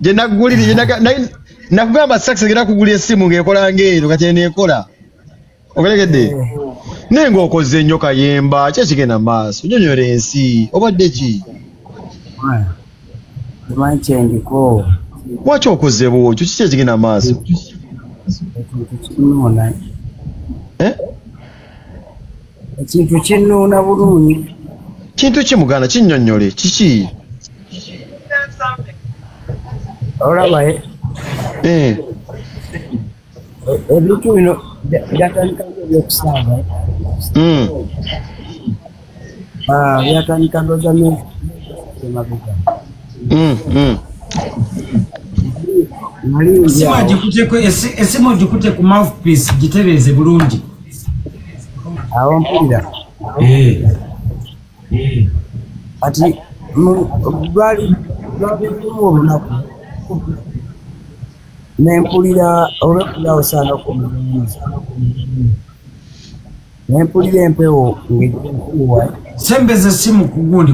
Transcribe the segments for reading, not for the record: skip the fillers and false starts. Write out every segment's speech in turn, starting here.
Gye naggulire nakugamba success genda kugula essimu ng'ekola ng'ero kati eneekola. Ogeregedde? Naye ng'okoze nnyo Kayemba, ki ekigenda mu maaso? Nnyonnyola ensi, obadde ki? Simanyi kyendiko. Lwaki okoze bw'otyo? Kiki ekigenda mu maaso? Ekintu kinnuuna. Eh? Ekintu kinnuuna bulungi. Kintu ki muganda? Kinnyonnyole. Kiki? Olaba Eh. Ebintu bino byatandika ebyokusaaga. Byatandika ndowooza myezi emabega. Nali ndi awo. Esimu ogikutte ku mouthpiece gitereeze bulungi. Awo mpulira. Kati lwali lumu olunaku ne mpulira olw'okulaawo sanga ku mulimu. Ne mpulira empewo ng'ejja. Sembeza essimu ku gundi,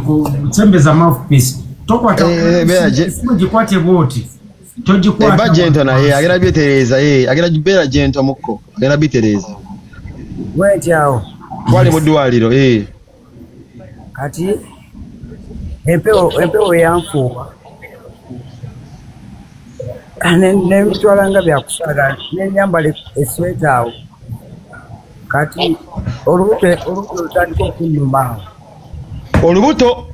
sembeza mouthpiece. Tokwata essimu gikwate bw'oti. Togikwata. Eba gento naye agenda bitereeza, agenda beera gento mukko, agenda bitereeza. Bw'eti awo. Wali mu ddwaliro, Kati empewo yanfuuwa. Ne mbitwala nga byakusaaga, ne nyambala esweta awo. Kati olubuto lutandika okunnuma awo. Olubuto?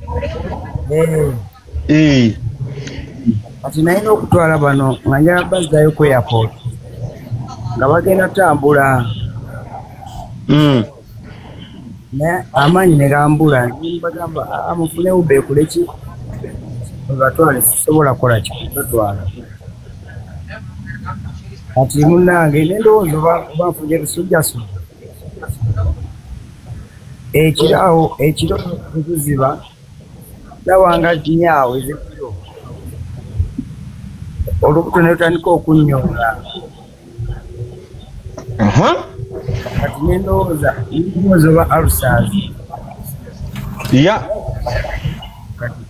Kati nalina okutwala bano nga njagala bazzayo ku airport. Nga bagenda tambula. Naye amaanyi ne gambula, ne mbagamba, mufune Uber ekole ki? Batwale, sisobola kukola ki? Batwala. Kati munnange ne ndowooza oba nfunye lusujjasujja. Ekiro awo, ekiro nkuziba, ndaba nnya awo ez'ekiro. Olubuto ne lutandika okunnyoola. Kati ne ndowooza oba ulcers. Kati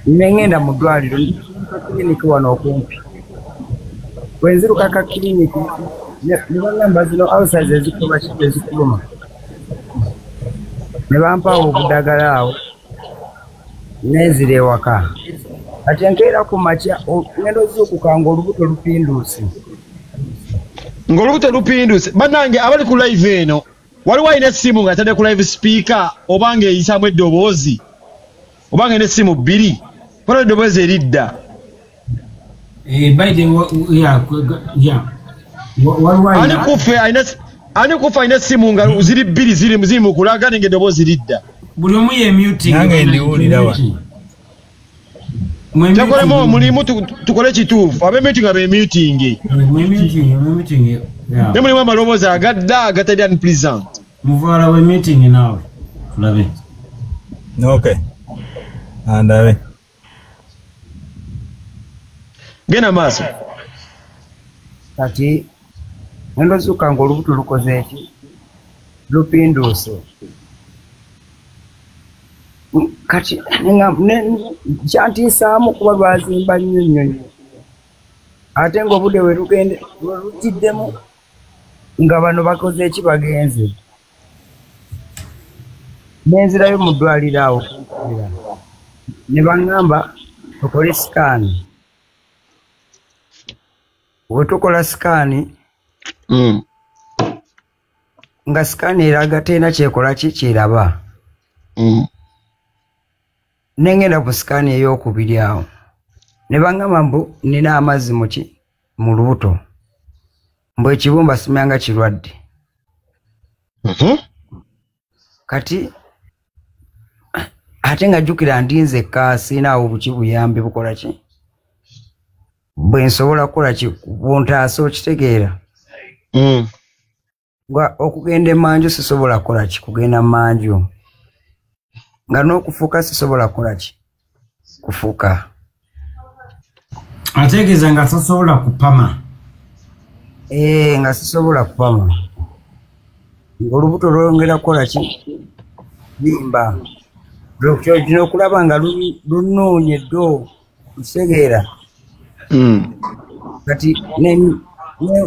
ne ngenda mu ddwaliro, nziruka kiriniki wano okumpi. Bwe nziruka ka kiriniki, ne bangamba zino ulcers ezikuba ki ezikuluma. Ne bampaawo obuddagala awo, nenzira ewaka. Kati enkeera ku makya, ngenda ozuukuka ng'olubuto lupinduuse. Ng'olubuto lupinduuse. Bannange abali ku live eno, waliwo alina essimu ng'atadde ku live speaker oba ng'eyisaamu eddoboozi, oba ng'erina essimu bbiri, waliwo eddoboozi eridda. By the way, yeah, yeah. Ani kufa alina essimu nga ziri bbiri ziri mu kulaga ng'eddoboozi lidda. Buli omu ye muting. Nange ndiwulira wano. Tukolemu omulimu tukole kituufu. Abe muting abe muting. Mwe muting. Ne mulimu amaloboozi agadda agatali unpleasant. Muvaala we meeting naawe. Tulabe. Okay. Andabe. Genda maaso. Kati ngenda ozuuka ng'olubuto lukoze ki? Lupinduuse. Kati kyantiisaamu kuba lwazimba nnyo nnyo nnyo. Ate ng'obudde we lujjiddemu nga bano bakoze ki bagenze. Nenzirayo mu ddwaliro awo ne baŋŋamba tukole sikaani. Bwe tukola sikaani, nga sikaani eraga terina kyekola ki kyeraba. Ne ngenda ku sikaani ey'okubiri awo ne baŋŋamba mbu nina amazzi mu ki mu lubuto, mbu ekibumba simanya nga kirwadde. Kati ate nga jjukira ndi nzekka siinaawo buki buyambi bukola ki bwe nsobola kukola ki buntaasa okitegeera. Nga okugenda emmanju sisobola kukola ki kugenda mmanju, nga n'okufuuka sisobola kukola ki kufuuka. Ategeeza nga sisobola kupama. Nga sisobola kupama. Ng'olubuto lwongera kukola ki limba. Kino okulaba nga lunoonye ddo okitegeera. Kati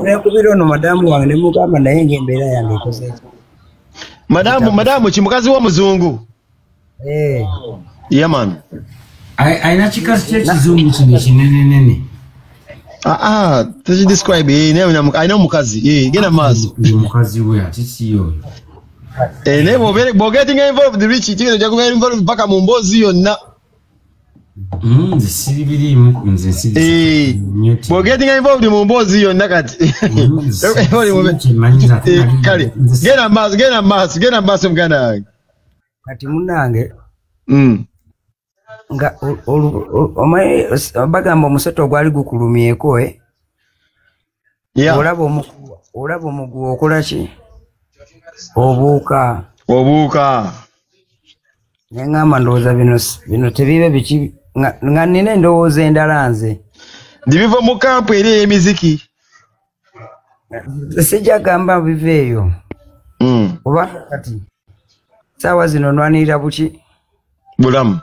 nekubira ono madamu wange nemugamba naye ng'embeera yange ekoze. Madamu ki mukazi w'omuzungu? Yeah man. Alina kikazi ky'ekizungu kino kinenenene. Tuki describe alina omukazi. Genda maaso. Mukazi we ate si oyo. Naye bw'ogetting involved Rich kigenda ojja kubeera involved paka mu mboozi yonna. Nze siri biriimu nze siri. Bw'ogetting involved mu mboozi yonna kati. Kale genda maaso muganda wange. Kati munnange. Nga bagamba omusota ogwali gukulumyeko olaba omuguwa okola ki? Obuuka. Neŋŋamba ndowooza bino tebibe biki nga nnina endowooza endala nze. Ndibiva mu kampu eri ey'emiziki. Sijja gamba biva eyo. Oba kati ssaawa zino nwanirira buki? Bulamu.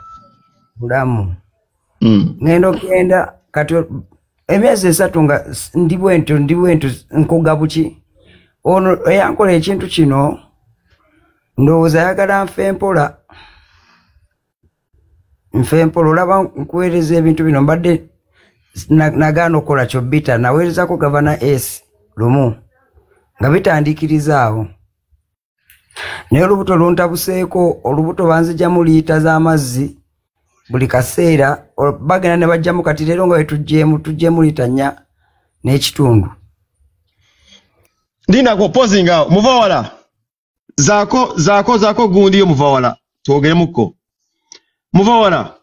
Ngenda okgenda kati emyezi 3 nga ndi bwentyo nkoga buki. Ono eyankola ekintu kino ndowooza ayagala nfe mpola. Olaba nkuweereza ebintu bino mbadde nagaana okukola kyobita naweerezako Gavana S lumu nga bitandikiriza awo. Naye olubuto luntabuseeko, olubuto banzigyamu liita z'amazzi buli kaseera bagenda ne bajjamu kati leero nga we tuggyemu liita 4.5. Ndinako pausing awo muvawala. Zaako gundi yo muvawala. Twogeremukko. Muvawala.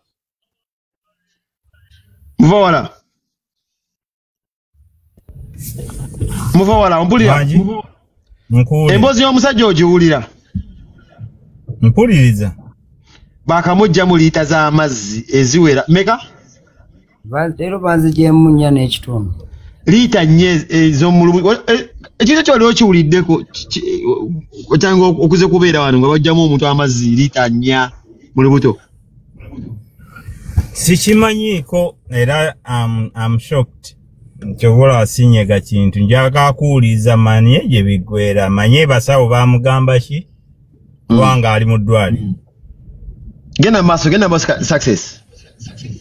Ompulira? Emboozi y'omusajja ogiwulira? Mpuliriza. Bakamugyamu liita z'amazzi eziwera meka? Leero banzigyemu 4.5. Liita 4 ez'omulubu. Ekintu ekyo wali okiwuliddeko otanga okuze kubeera wano nga bajjamu omuntu amazzi liita 4 mu lubuto? Sikimanyiiko era I'm shocked. Nkyobula sinyega kintu njagala kuwuliriza manye gye biggweera manye basawo baamugamba ki kubanga ali mu ddwaliro. Genda maaso Success.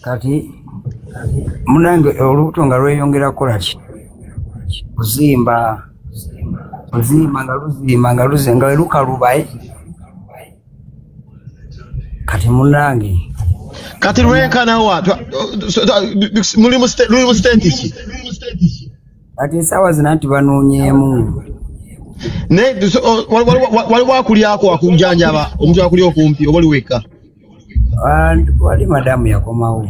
Kati munange olubuto nga lweyongera kukola ki? Kuzimba nga luzinga nga lukaluba. Kati munange kati lwenkana wa muli mu state ki? Kati essaawa zino anti banoonyeemu. Naye waliwo akulyako akunjanjaba omuntu akuli okumpi oba oli wekka? Wali madamu yakomawo.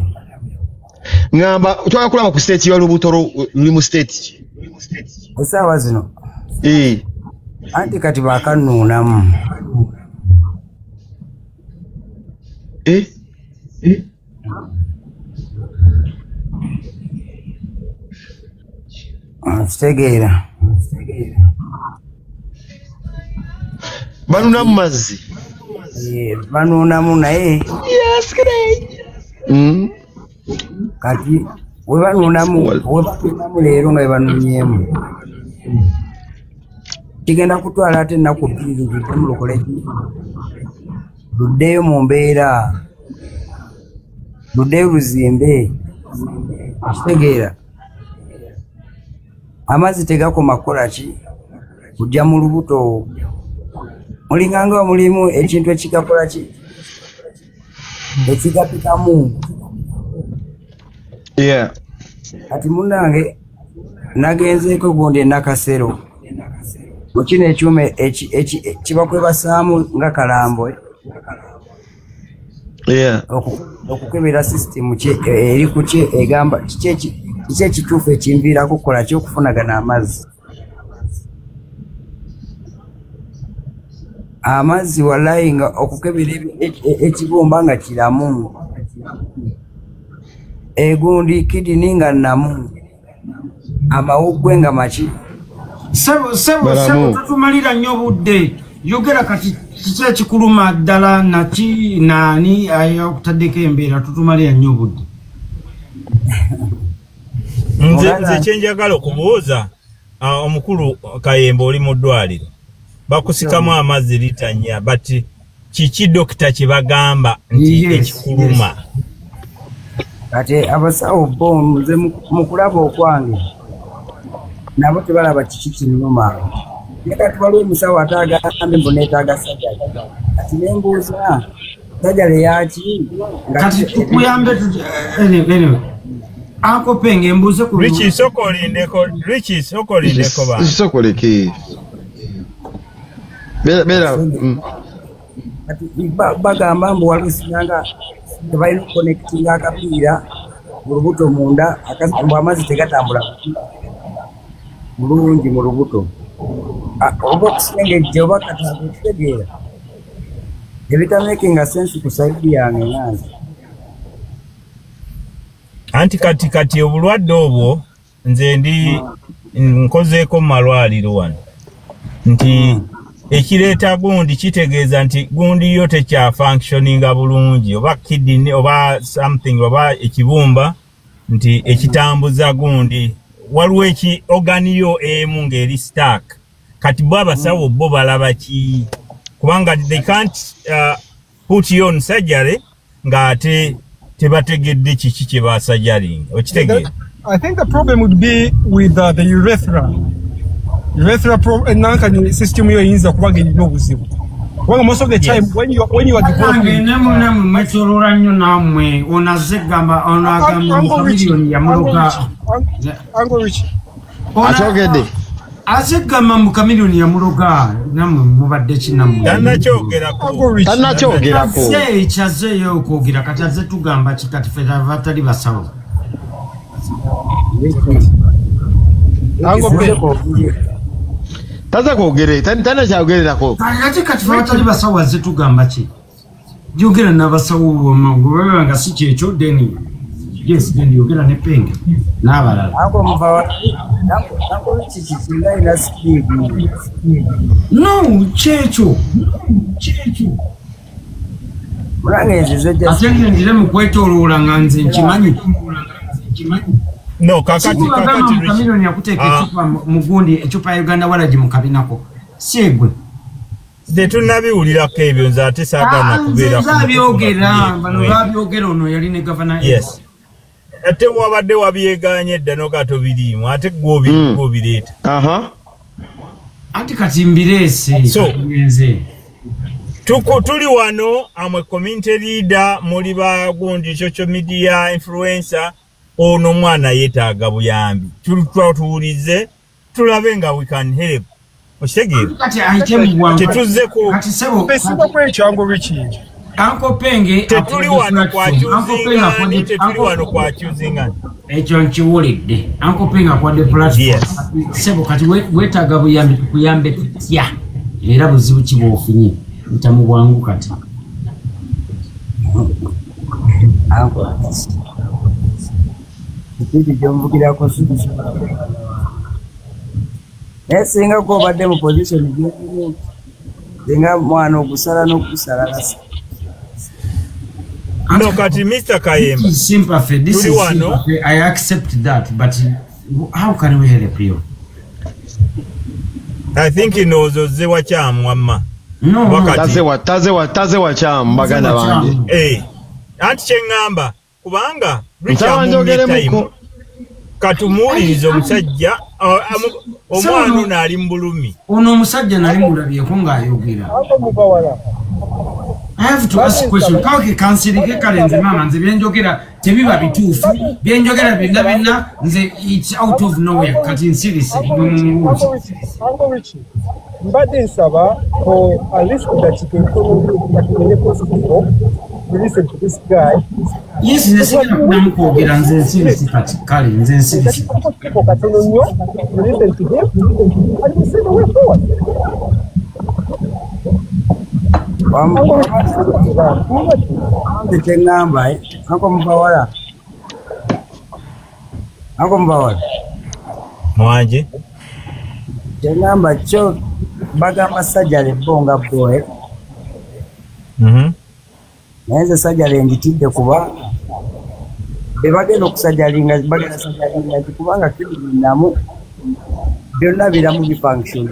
Ngamba twagala kulaba ku state y'olubuto luli mu state ki? Essaawa zino? Anti kati bakanuunamu. Kitegeera. Banuunamu mazzi. Banuunamu naye. Yes, great. Kati we banuunamu leero nga we banuunyemu. Kigenda kutwala ate ennaku 2 luddemu lukole ki? Luddeyo mu mbeera. Luddeyo luzimbe. Kitegeera. Amazzi tegakoma kukola ki? Kujja mu lubuto. Mulinganga mulimu ekintu ekikakola ki? Ekigapikamu. Yeah. Kati munnange nagenzeeko gundi e Nakasero. Mu kino ekyuma kibakwebasaamu nga kalambwe. Yeah. Okukebera system ki eri ku ki egamba kiki ekituufu ekinviirako okukola ki okufunagana amazzi. Amazzi wallahi nga okukebera ekibumba nga kiramu. Egundi kidini nga nnamu. Amawuggwe nga maki. Sebo tutumalira nnyo budde. Yogera kati kiki ekikuluma ddala naki naani ayakutaddeko embeera tutumalira nnyo budde. Nze kyenjagala okubuuza omukulu Kayemba, oli mu ddwaliro bakusikamu amazzi lita 4, but kiki dokita kye bagamba nti ekikuluma? Kati abasawo bo nze mu kulaba okwange nabo tebalaba kiki kinnuma. Naye kati waliwo omusawo ate agambye mbu neetaaga sajjale. Kati ne mbuuza sajjale yaki? Kati tukuyambe anyway. Uncle Penge mbuuze ku Richie, sooka olindeko, Richie, sooka olindeko ba. Sooka oleke. Beera Kati bagamba mbu waliwo sinanga tebalina okuconnectinga akapiira mu lubuto munda, mbu amazzi tegatambula bulungi mu lubuto. Oba okusengejja oba kati okitegeera ebitamakinga sense ku side yange nganze. Anti kati obulwadde obwo nze ndi nkozeeko mu malwaliro wano nti ekireeta gundi kitegeeza nti gundi yo tekyafunctioninga bulungi, oba kidney oba something oba ekibumba nti ekitambuza gundi, waliwo eki organ yo emu ng'eri stuck. Kati bo abasawo bo balaba ki? Kubanga they can't put you on surgery ng'ate tebategedde kiki kye basajaringa. Okitegeera? I think the problem would be with the urethra. Urethra nankani system yo eyinza kuba ng'erina obuzibu. Kubanga most of the time when you are developing Namwe mwetoloola nnyo nammwe. Ono azze gamba, ono agamba mu Chameleone yamuloga. Uncle Richie. Akyogedde. Azze gamba mu Chameleone yamuloga. Nammwe mubadde ki nammwe? Tannakyogerako. Tannakyogerako. Azze kyazzeeyo okwogera, kati azze tugamba ki kati ffe abatali basawo. Uncle Penge. Taza kwogere, tannakyogererako. Ate kati ffe abatali basawo azze tugamba ki? Yogera n'abasawo bwe nga si kyekyo, then yes, then yogera ne Penge n'abalala. Uncle Muvawala, Uncle Richie kisinga alina speed. No, kyekyo. Mulange nzize just Ate nze nzire mu kwetooloola nga nze nkimanyi. No, kakati Kakati Chameleone yakuteeka ecupa mu gundi, ecupa ya Uganda Waragi mu kabinako. Si egwe. Tetunnabiwulirako ebyo, nze ate saagala kubeera Nze abyogera, bano babyogera, ono yali ne gavana. Yes. Ate wabadde wabyegaanye edda n'oga tobiriimu, ate gw'obireeta. Anti kati mbireese. So, nze. Tuli wano, amwe community leader, muli ba gundi social media influencer, ono omwana yeetaaga buyambi. Tuwulize, tulabe nga we can help. Okitegeera? Kati ayite mu bwangu. Tetuzze ku Kati ssebo, Esinga ku ekyo, Uncle Richie. Uncle Penge tetuli wano kwakyuzingani, tetuli wano kwakyuzingani. Ekyo nkiwulidde. Uncle Penge akwadde platform. Yes. Ssebo kati weetaaga buyambi, tukuyambe tutya? Era buzibu ki bw'ofunye? Nta mu bwangu kati. Uncle. Kiki gy'onvugirako sikisobola. Naye singa gw'obadde mu position gy'olimu, singa mwana ogusala n'ogusala lasa. No, kati Mr. Kayemba. This is sympathy. This Tuli is wano. sympathy. I accept that, but how can we help you? I think ndowooza ozze wakyamu wamma. No, no. Wakati. Taze wakyamu baganda bange. Anti kye ŋŋamba kubanga Nsaba Richard njogeremuko. Katumuwulirize omusajja, omwana ono ali mu bulumi. Ono omusajja nali mulabyeko ng'ayogera. Uncle Muvawala. I have to ask question. Kawke kansirike kale nze maama nze byenjogera tebiba bituufu. Byenjogera byonna byonna nze it's out of nowhere. Kati nsirise mumubuuze. Uncle Richie, mbadde nsaba for at least eddakiika entono katugende possible we listen to this guy. Yes, nze sigenda kuddamu kwogera, nze nsirise kati kale nze nsirise. Eddakiika katono nnyo, we listen to him and we see the way forward. Nze kye ŋŋamba, Uncle Muvawala. Uncle Muvawala. Mwanje. Kye ŋŋamba kyo bagamba sajjale bo nga bo, Naye nze sajjale njitidde kuba Bebagenda okusajalinga bagenda sajalinga nti kubanga kidney namu byonna biramu bifunction.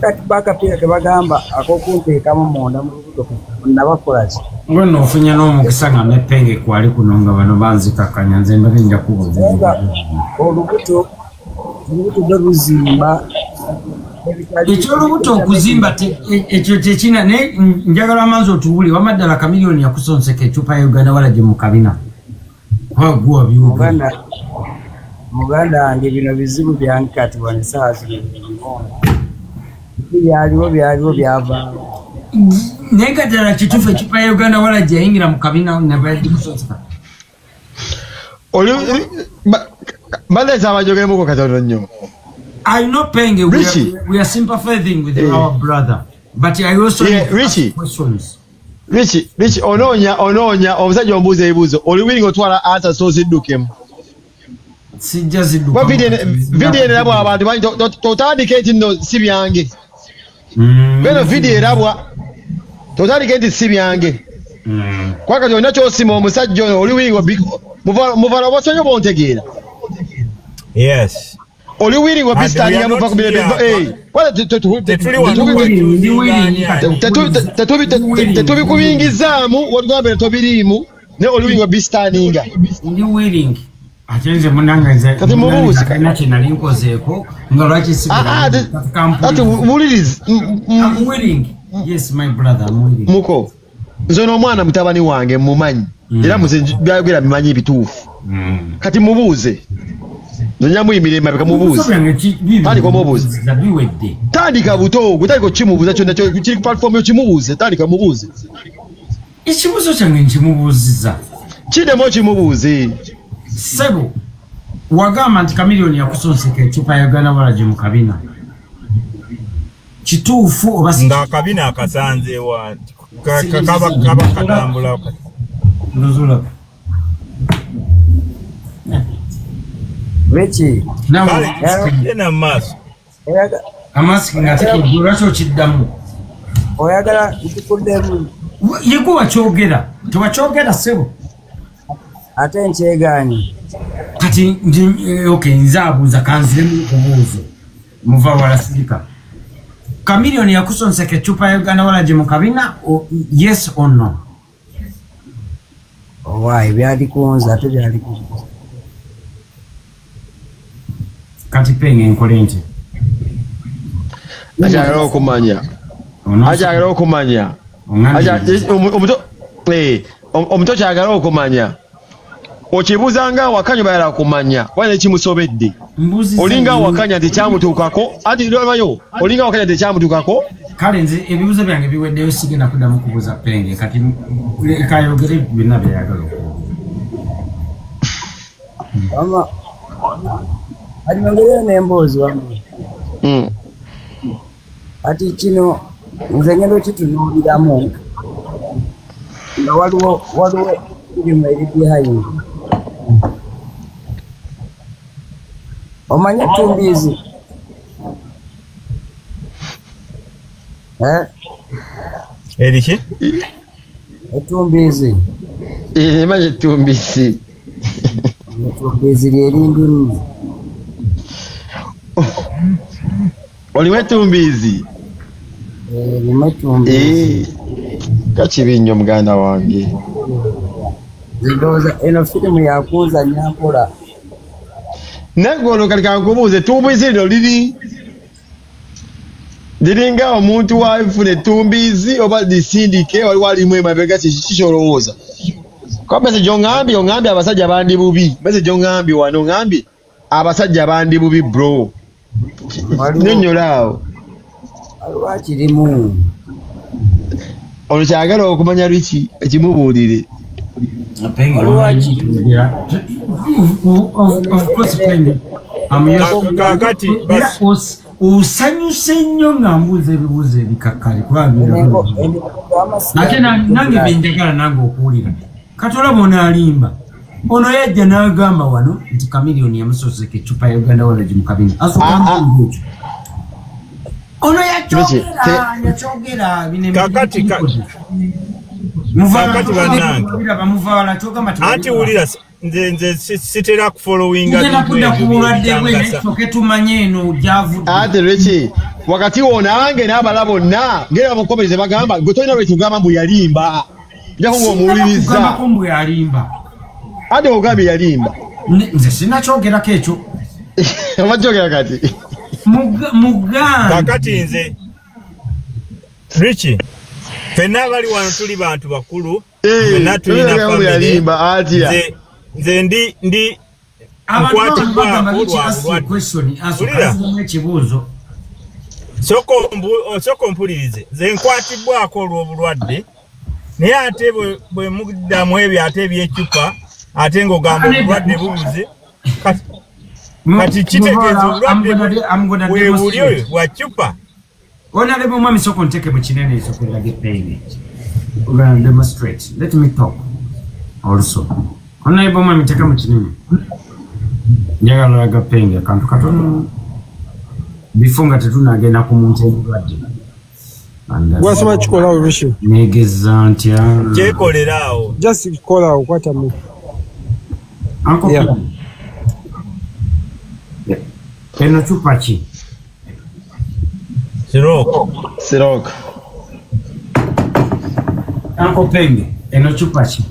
Kati bakapiira kebagamba akokunteekamu munda mu lubuto nabakola ki? Ngono ofunye n'omukisa nga ne Penge kwali kuno nga bano banzikakkanya nze mbadde nja kubuuza. Olubuto lwo luzimba. Ekyolubuto okuzimba ekyo tekina naye njagala amanzi otuwulire wamma ddala Chameleone yakusonseka eccupa ya Uganda walagi mu kabina. Gwa byogera. Muganda wange bino bizibu byange kati wano essaawa zino byaliwo byaliwo byavaawo. Naye nga ddala kituufu eccupa ya Uganda walagi yayingira mu kabina nebagikusonseka. Mbadde abajogeremuko katono nnyo. I know Penge, we are sympathizing with our brother, but I also need Richie, questions. Richie, onoonya omusajja ombuuza ebibuuzo oli willing otwala answer so ziddukemu. Sijja zidduka. Video erabwa abantu bangi totandike nti nno si byange. Beno video erabwa totandike nti si byange. Kwaka kyonna ky'osima omusajja ono oli willing muvala obasonyi bontegeera. Yes. Oli willing obistani muva ku mirembe tetubikubingizaamu watugamba tobiriimu naye oli willing obistaninga. Ndi willing. Ate nze munnange nze kati mubuuze kalina kye nali nkozeeko nga lwaki ati wuliriza. I'm willing. Yes my brother, I'm willing. Muko nze n'omwana mutabani wange mumanyi era muze byayogera bimanyi ebituufu. Kati mubuuze. Nze muyimire emabega mubuuze. Tandika omubuuze. Tandika buto gwe tandika okimubuuza kyonna kiri ku platform yo kimubuuze tandika mubuuze. Ekibuuzo kyange nkimubuuziza. Kiddemu okimubuuze. Ssebo wagamba nti Chameleone yakusonseka eccupa ya Uganda walagi mu kabina. Kituufu oba si? Nga akabina akasanze wa kaba katambula. Nduzula. Richie, genda mu maaso. Amasiki ng'ate lwaki okiddamu? Oyagala nkikuddemu. Ye gwe wakyogera. Tewakyogera ssebo. Ate nkyegaanyi. Kati okay nze abuuza kanziremu okubuuzo. Muva wala sirika. Chameleone yakusonseka eccupa ya Uganda walagi mu kabina yes or no? Owaaye byali kunze ate byali kunze. Kati Penge nkole nti. Akyagala okumanya. Akyagala okumanya. Omuto kyagala okumanya. Okibuuza nga awakanya bayala kumanya wala ekimusobedde. Olinga awakanya nti kyamutuukako anti lwayo olinga awakanya nti kyamutuukako. Kale nze ebibuuzo byange biweddeyo sigenda kuddamu kubuuza Penge kati kayogere byonna by'ayagala okubuuza. Anyongereyo n'emboozi wamma. Ati kino nze ngenda okitunuuliramu nga waliwo firimu eri behind. Omanyi ettumbiizi? Eriki? Ettumbiizi. Emanyi ettumbiizi. Ettumbiizi lyerindimu. Olimu ettumbiizi? Erimu ettumbiizi. Kakibi nnyo muganda wange. Ndowooza eno firimu yakunzannya mpola. Naye gwe olwo kati kankubuuze ettumbiizi lino liri liringa omuntu wafuna ettumbiizi oba lisindike waliwo alimu emabega kiki ky'olowooza? Kuba message oŋŋambye abasajja bandi bubi. Message oŋŋambye wano oŋŋambye abasajja bandi bubi bro. Nnyonnyola awo. Waliwo akirimu. Ono kyagala okumanya Richie ekimubuulire. Osanyuse nnyo nga mbuuza ebibuuzo ebikakkali ate nange byenjagala nange okuwulira. Kati olaba ono alimba. Ono yajja n'agamba wano nti Chameleone yamusoseka eccupa ya Uganda walagi mu kabina. Asooka mbuuza ekyo. Ono yakyogera bino. Kakati bannange. Anti wulira nze sitera kufollowinga. Tugenda kudda ku bulwadde bwe naye tusooke tumanye eno gy'avudde. Ate lweki wakati wo nange n'abala bonna ngera abamukomereze bagamba gwe tolina lweki ogamba mbu yalimba. Njako ng'omuwuliriza. Kugambako mbu yalimba. Ate ogambye yalimba. Nze sinnakyogerako ekyo. Obakyogera kati. Muganda. Kakati nze Richie, ffenna abali wano tuli bantu bakulu. Ffenna tulina family. Yalimba atya. Nze ndi nkwatibwako lwa bulwadde. Ekibuuzo. Soko mpulirize. Nze nkwatibwako olw'obulwadde. Naye ate bwe muddamu ebyo ate eby'eccupa ate ng'ogamba obulwadde bubuze. Kati kitegeeza obulwadde bwe buli bwa ccupa. Honorable Mwami, soko nteke mu kinene ekyo get We're going to demonstrate. Let me talk also. Honorable Mwami, nteke mu kinene. Njagala laga penge akantu katono. Before nga tetunnagenda ku muntu omulwadde. Gwasoma kikola awo Rishi. Negeza ntya. Kyekolera awo. Just kola awo kwata mu. Uncle yeah. Eno chupa ki? Sirok. Sirok. Uncle Penge, eno chupa ki?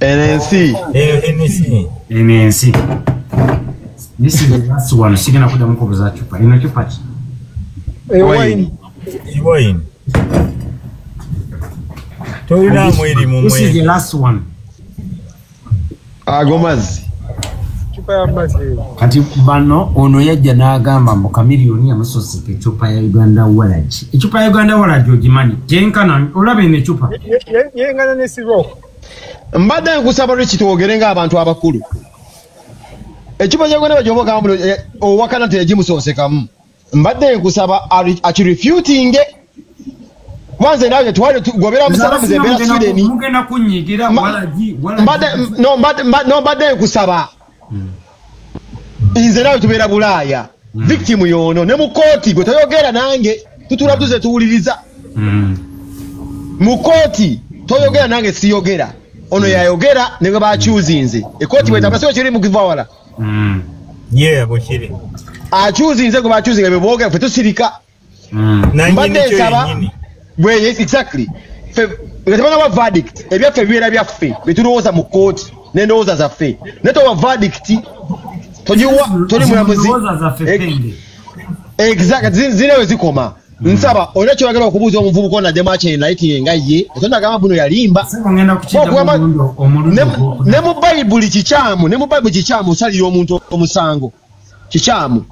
NNC. NNC. NNC. This is the last one. Sigena kuddamu kubuuza chupa. Eno chupa ki? Wine. Wine. Tolina mweri mu mweri. This is the last one. Ago mazzi. Kati bano ono yajja n'agamba mbu Chameleone yamusoseka ecupa ya Uganda Waragi. Ecupa ya Uganda Waragi ogimanyi gyenkana olaba eno ecupa yengana ne Sirok. Mbadde nkusaba Rich twogere ng'abantu abakulu. Ecupa ya Uganda Waragi ogamba mbu owakana teyagimusosekamu. Mbadde nkusaba akirefutinge. Kwanza nawe twali gobera musalamu ze bera Sweden. Mugenda kunyigira Waragi. Mbadde nkusaba. Nze nawe tubeera Bulaaya. Victim yono ne mu kooti gwe toyogera nange tutula tuze tuwuliriza. Mu kooti toyogera nange siyogera. Ono yayogera ne gwe bachuzinze. Ekooti bwetaba siyo kiri mu kiva wala. Yeah, bwe kiri. Achuzinze gwe bachuzinga bwe boogera ffe tusirika. Mbadde nsaba bwe yes exactly. Ffe nga tebanaba verdict ebyaffe bibeera byaffe bye tulowooza mu kooti n'endowooza zaffe. Ne towa verdict tojiwa toli mulamuzi. Exactly zinawe zikoma. Nsaba olina ky'oyagala okubuuza omuvubuka ono addemu akyenlighting nga ye tonagamba buno yalimba. Ne mu Bayibuli kikyamu, ne mu Bayibuli kikyamu osalira omuntu omusango. Kikyamu.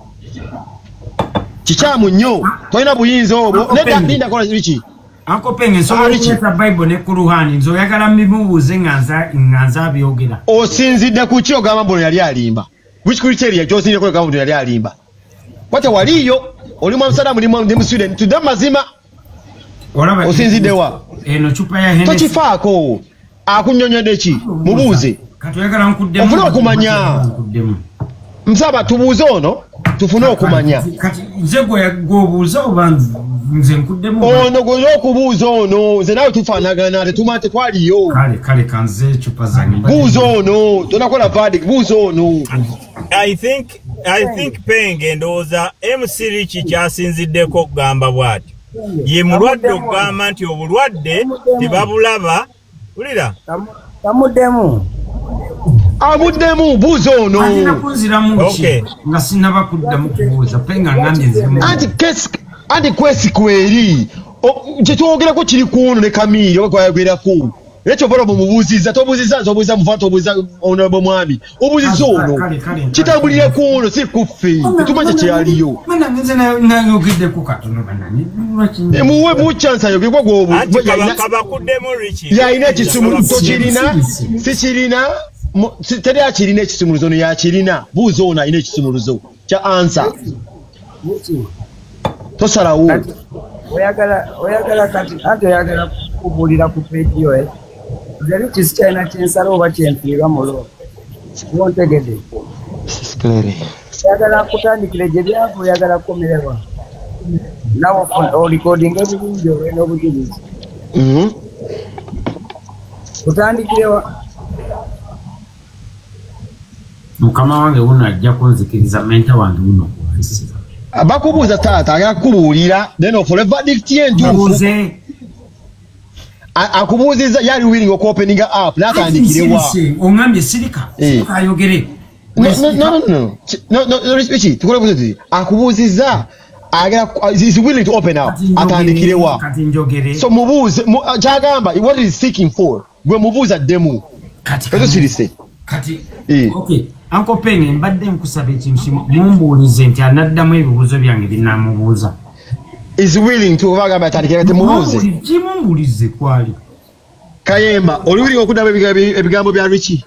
Kikyamu nnyo. Tolina buyinza obwo. Nedda linda kola biki? Uncle Penge nsobola okuleeta Bible ne Kuluhani nze oyagala mbimubuuze nga nze abyogera. Osinzidde ku ki ogamba mbu yali alimba? Which criteria gy'osinzidde ogamba mbu yali alimba? Kwate waliyo oli mu Amsterdam ndi mu Sweden tudde mazima. Osinzidde wa? Eno chupa ya Hennessy. Tokifaako. Akunnyonnyodde ki? Mubuuze. Kati oyagala nkuddemu. Ofune okumanya. Nsaba tubuuze ono tufune okumanya. Kati nze gwe gw'obuuza oba nze nkuddemu? Ono gwe okubuuza ono nze naawe tufaanagana tetumanya tetwaliyo. Kale kale kanze ecupa zange. Buuza ono tonakola verdict buuza ono. I think Penge ndowooza MC Rich kyasinziddeko okugamba bw'atyo. Ye mulwadde okugamba nti obulwadde tebabulaba. Wulira? Tamuddemu. Amuddemu buuza ono. Alina kunziramu ki nga sinnaba kuddamu kubuuza Penge ngambye nziremu. Anti kwesi kweri kye twogerako kiri ku ono ne Chameleone oba gwayogerako. Ekyo bolo mumubuuzizza tobuuzizza nze obuuzizza muva tobuuzizza honorable mwami obuuzizza ono kitambulire ku ono si kuffe tetumanya kyeyaliyo. Nze nayogeddeko katono bannange. Muwe mu chance ayogere gwobu. Yalina ekisumuluzo tokirina sikirina teri akirina ekisumuluzo ono yakirina buuza ono alina ekisumuluzo kya answer. Tosalawo. Oyagala kati ate oyagala kubuulira ku page yo nze Rich sikyalina kyensala oba kyenfiirwa mulo. Wontegedde. Oyagala kutandikire gye byava oyagala kukomererwa. Nawe olikodinga ebirungi olwe n'obujulizi. Kutandikirewa. Mukama wange wuno ajja kunzikiriza menta wange wuno kuwalisiza. Bakubuuza taata agala kukubuulira then okole verdict ye entuufu. Akubuuzizza yali willing okuopeninga up n'atandikirewa. Ongambye sirika ayogere. No, Richie, tukole buzi. Akubuuzizza agala is willing to open up atandikirewa. Kati njogere. So mubuuze kyagamba what is seeking for? Gwe mubuuza ddemu. Kati sirise. Kati okay. Uncle Penge mbadde nkusaba ekintu kimu mumbuulize nti anaddamu ebibuuzo byange binaamubuuza. Is willing to bagamba atandikire temubuuze. Kimumbuulize kwali. Kayemba oli willing okuddamu ebigambo bya Richie?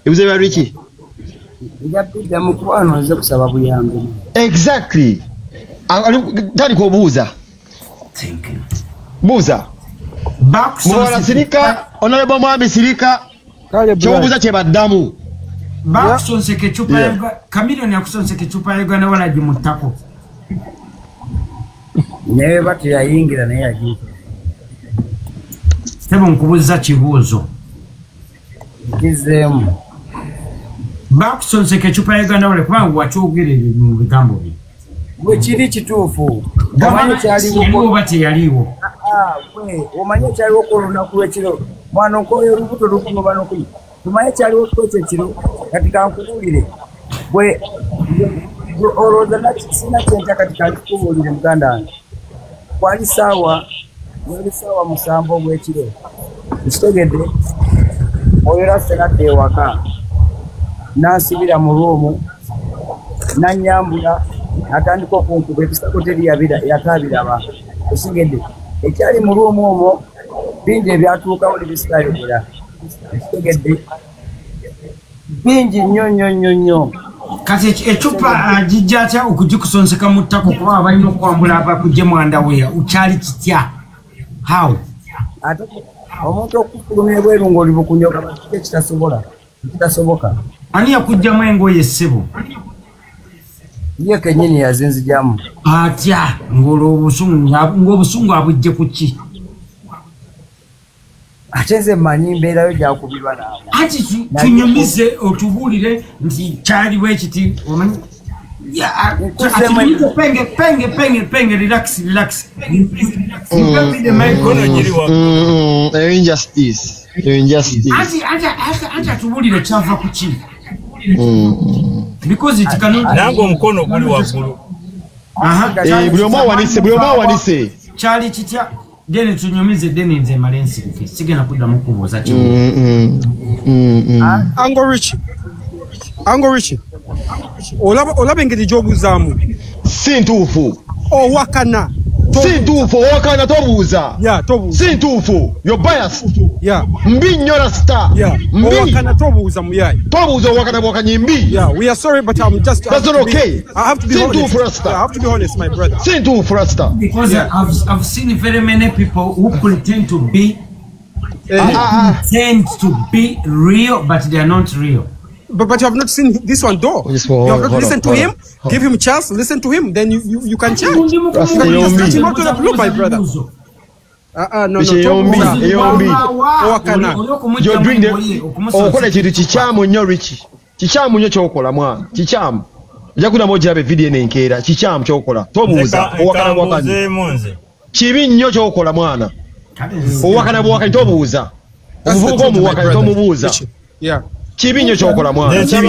Ebibuuzo bya Richie? Nja kuddamu kuba nze kusaba buyambi. Exactly. Tandika obuuza. Thank you. Buuza. Muwala sirika, honorable mwami sirika. Kyobuuza kye baddamu. Bakusonseka ecupa ya Chameleone yakusonseka ecupa ya Uganda walagi mu ttako. Naye bati yayingira naye yagiika. Ssebo nkubuuza kibuuzo. Nkizeemu. Bakusonseka ecupa ya Uganda walagi kubanga wakyogera ebyo mu bigambo bye. Bwe kiri kituufu. Omanyi kyaliwo oba teyaliwo. Omanyi kyaliwo ku lunaku lw'ekiro. Mwana nkoyo olubuto lukunoba n'okuyi. Tumanye kyaliwo kwekyo ekiro kati kankubuulire bwe olowooza sina kyentya kati kankikubuulire muganda wange. Kwali ssaawa 7 ogw'ekiro. Nkitegedde oyo rasta nadda ewaka n'ansibira mu ruumu n'annyambula n'atandika okunkuba ebisako teri yataabiraba. Osigedde ekyali mu ruumu omwo bingi ebyatuukawo ne bisitayogera. Nkitegedde bingi nnyo nnyo nnyo nnyo. Kati ecupa agijja atya okugikusonseka mu ttako kuba balina okwambula abakugye mwandaweya kyali kitya? How? Ate omuntu okufulumya ebweru ng'oli bukunyoka kitasobola kitasoboka. Ani yakuggyamu engoye ssebo? Ye kennyini yazinzigyamu. Atya ng'obusungu abujje ku ki? Ate nze mmanyi mbeerayo gyakubirwa naawe. Anti tunyumize otubuulire nti kyaliwo ekiti omanyi. Penge penge penge relax relax. Injustice. Injustice. Anti atubuulire kyava ku ki? Because it cannot. Nange omukono guli waggulu. Buli omu awanise, buli omu awanise. Kyali kitya? Deni tunyumize deni nze male nsirike sigenda kuddamu kubuuza kimu. Uncle Richie olaba engeri gy'obuuzaamu si ntuufu. Owakana si ntuufu, owakana tobuuza. Si ntuufu, you're biased. Mbi nnyo rasta. Mbi. Owakana tobuuza muyayi. Tobuuza owakana bwakanyi mbi. Yeah, we are sorry but I'm just that's not okay. I have to be honest. Rasta. I have to be honest, my brother. Si ntuufu rasta. Because I've seen very many people who pretend to be pretend to be real but they are not real. But you have not seen this one though. You have not listened to him. Give him a chance. Listen to him. Then you can change. You can just him out to the blue, my brother. No. You're doing the. Okola kintu kikyamu nnyo Richie. Kikyamu nnyo ky'okola mwana. Kikyamu. Ojja kuddamu ogirabe vidiyo eno enkeera. Kikyamu ky'okola. Tobuuza. Owakana bwakanyi. Kibi nnyo ky'okola mwana. Owakana bwakanyi tobuuza. Omuvubuka omuwakanyi tomubuuza. Yeah. Kibi nnyo ky'okola mwana. Kibi.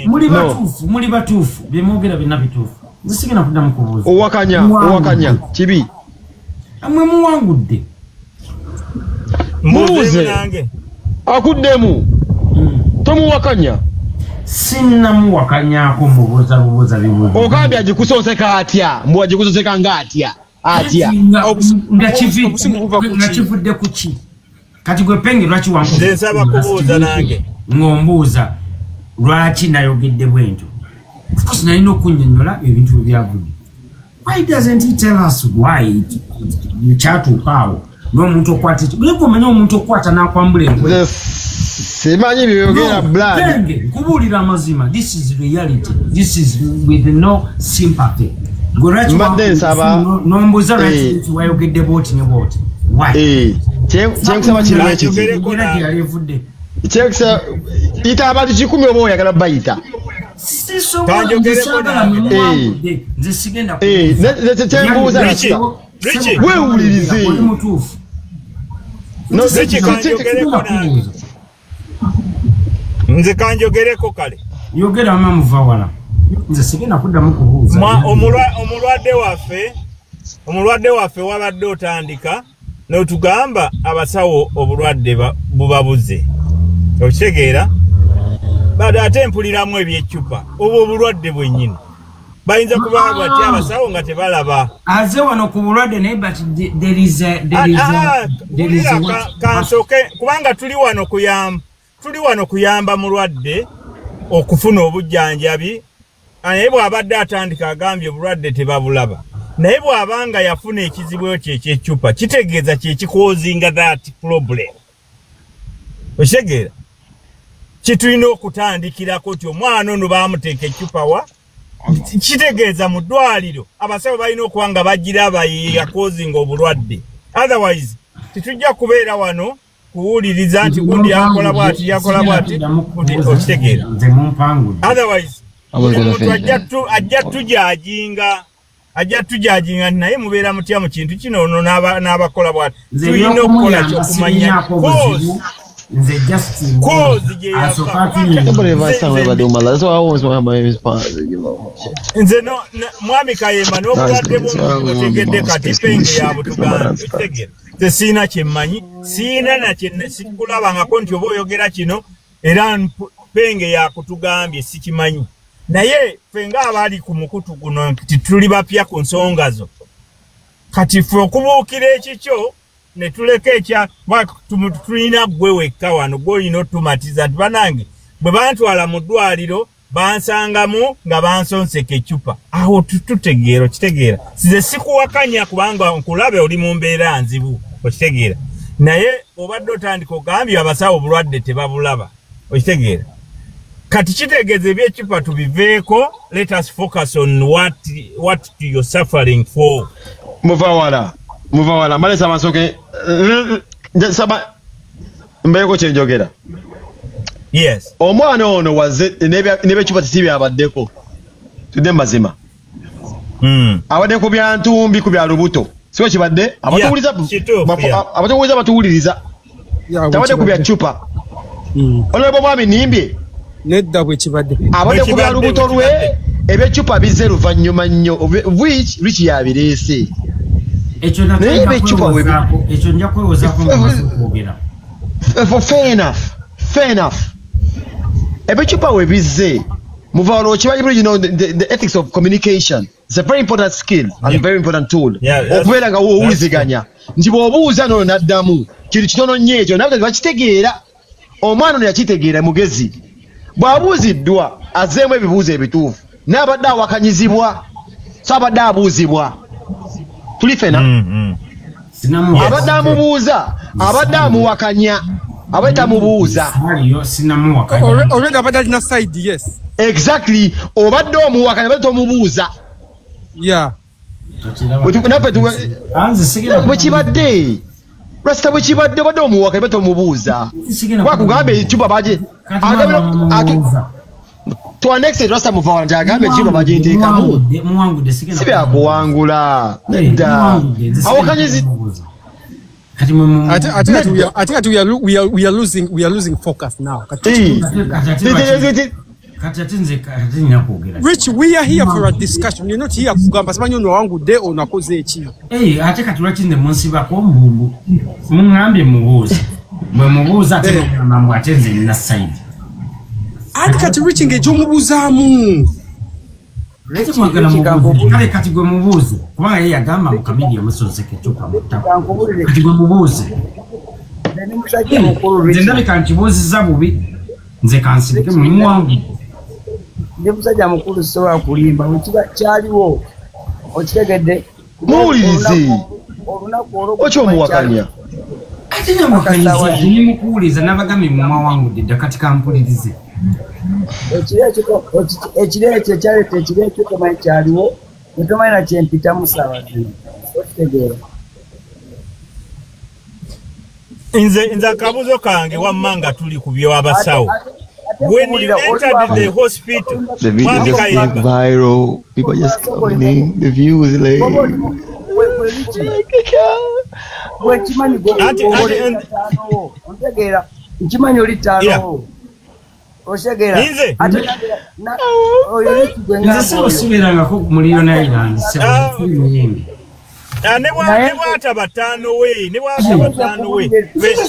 Muli batuufu, muli batuufu. Bye mwogera byonna bituufu. Nze sigenda kuddamu kubuuza. Owakanya, owakanya. Kibi. Amwe muwangudde. Mubuuze. Akuddemu. Tomuwakanya. Sinnamuwakanyaako mubuuza bubuuza bibuuzo. Ogambye agikusonseka atya? Mbu agikusonseka nga atya? Atya. Nga kivudde ku ki? Kati gwe Penge lwaki wankubuuza? Nze nsaba kubuuza nange. Ng'ombuuza lwaki nayogedde bwentyo? Of course nalina okunnyonnyola ebintu bwe byavudde. Why doesn't he tell us why kyatuuka awo? N'omuntu okwata ekyo. Naye omanyi omuntu okwata n'akwambula engoye. Simanyi byeyogera blood. Penge, nkubuulira amazima. This is reality. This is with no sympathy. Gwe lwaki n'ombuuza lwaki wayogedde bw'oti ne bw'oti? Why? Kyenkusaba kiri bwe kiti. Kyekisa ita abantu 10 oba oyagala bayita. Nze sigenda kyembuuza weewulirize. Nze kanjogereko kale. Yogera mama muva wala. Nze sigenda kuddamu kubuuza. Omulwadde waffe wabadde otandika n'otugamba abasawo obulwadde bubabuze. Okitegeera? Bado ate mpuliramu eby'eccupa oba obulwadde bwennyini. Bayinza kuba bati abasawo nga tebalaba. Aze wano ku bulwadde naye but there is a kansoke kubanga tuli wano kuyamba mulwadde okufuna obujjanjabi. Naye bw'abadde atandika agambye obulwadde tebabulaba. Naye bw'abanga yafuna ekizibu ekyo eky'eccupa kitegeeza kye kikozinga that problem. Okitegeera? Kitulina okutandikirako nti omwana ono baamuteeka eccupa wa kitegeeza mu ddwaliro abasawo balina okuba nga bagiraba yakozinga obulwadde. Otherwise tetujja kubeera wano kuwuliriza nti gundi yakola bw'ati yakola bw'ati okitegeera. Otherwise omuntu ajja tujajinga naye mubeera mutya mu kintu kino ono n'abakola bw'ati. Tulina okukola kyokumanya nze just nze no mwami Kayemba n'obulwadde bw'otegedde kati penge yabutugambye okitegeera. Nze siina kye mmanyi, siina na kye sikulabangako nti oba oyogera kino era penge yakutugambye sikimanyi. Naye ffe ng'abali ku mukutu guno nti tuli bapya ku nsonga zo. Kati ffe okubuukira ekikyo ne tuleka ekya tulina ggwe wekka wano gw'olina otumatiza nti bannange bwe bantwala mu ddwaliro bansangamu nga bansonseka eccupa. Awo tutegeera okitegeera. Nze sikuwakanya kubanga nkulabe oli mu mbeera nzibu okitegeera. Naye obadde otandika ogambye abasawo obulwadde tebabulaba okitegeera. Kati kitegeeza eby'eccupa tubiveeko, let us focus on what you're suffering for. Muva wala male saba nsoke saba mbeeko kye njogera. Yes. Omwana ono waze n'ebyecupa tisibi abaddeko. Tudde mazima. Abadde ku bya ntumbi ku bya lubuto. Si kibadde abatuwuliza abatuwuliza batuwuliriza. Tabadde ku bya cupa. Honorable mwami nimbye. Nedda bwe kibadde. Abadde ku bya lubuto lwe ebyecupa bizze luvannyuma nnyo which Rich yabireese. Ekyo nja kwewozaako nga maze okwogera. Fair enough. Ebyecupa we bizze muvaalo okimanyi bulungi, you know, the ethics of communication. It's a very important skill and a very important tool. Okubeera nga owuliziganya nti bw'obuuza n'ono n'addamu kintu kitono nnyo ekyo nabwe bakitegeera. Omwana ono yakitegeera mugezi. Bw'abuuziddwa azzeemu ebibuuzo ebituufu n'abadde awakanyizibwa so abadde abuuzibwa. Tuli ffena. Abadde amubuuza, abadde amuwakanya, abadde tamubuuza. Already abadde alina side, yes. Exactly. Obadde omuwakanya, abadde tomubuuza. Yeah. Bwe kibadde. Rasta bwe kibadde obadde omuwakanya, abadde tomubuuza. Wakugamba ecupa baje. To an extent, Rasta muva nti agambe ecupa baginteekamu. Si byakuwangula. Nedda. Awakanyizi. I think we are losing focus now. Rich, we are here for a discussion. You're not here kugamba simanyi ono wangudde ono akoze eki. Ate kati lwaki nze munsibako mbumbu. Muŋŋambye mubuuze. Bwe mubuuza ate n'ogamba mbu ate nze nina side. Ate kati Rich ng'ekyomubuuzaamu. Kale kati gwe mubuuze kubanga ye yagamba mu kamidi yamusonseka eccupa mu ttaka. Kati gwe mubuuze. Nze ndabika nkibuuzizza bubi. Nze kansirike muwangu. Ndi musajja mukulu sisobola kulimba. Bwe kiba kyaliwo okitegedde. Muwulirize. Olunaku olwo okyomuwakanya. Ate namuwakanyiza ndi mukuwuliriza n'abagambye mumwawangudde dda kati kampulirize. Ekiro ekyo ekyaleeta ekiro ekyo tomanyi kyaliwo tomanyi na kyempitamu ssaawa zino okitegeera. Nze akabuzo kange wamma nga tuli ku by'abasawo. When you entered the hospital, the video just went viral. People just coming in, the views like.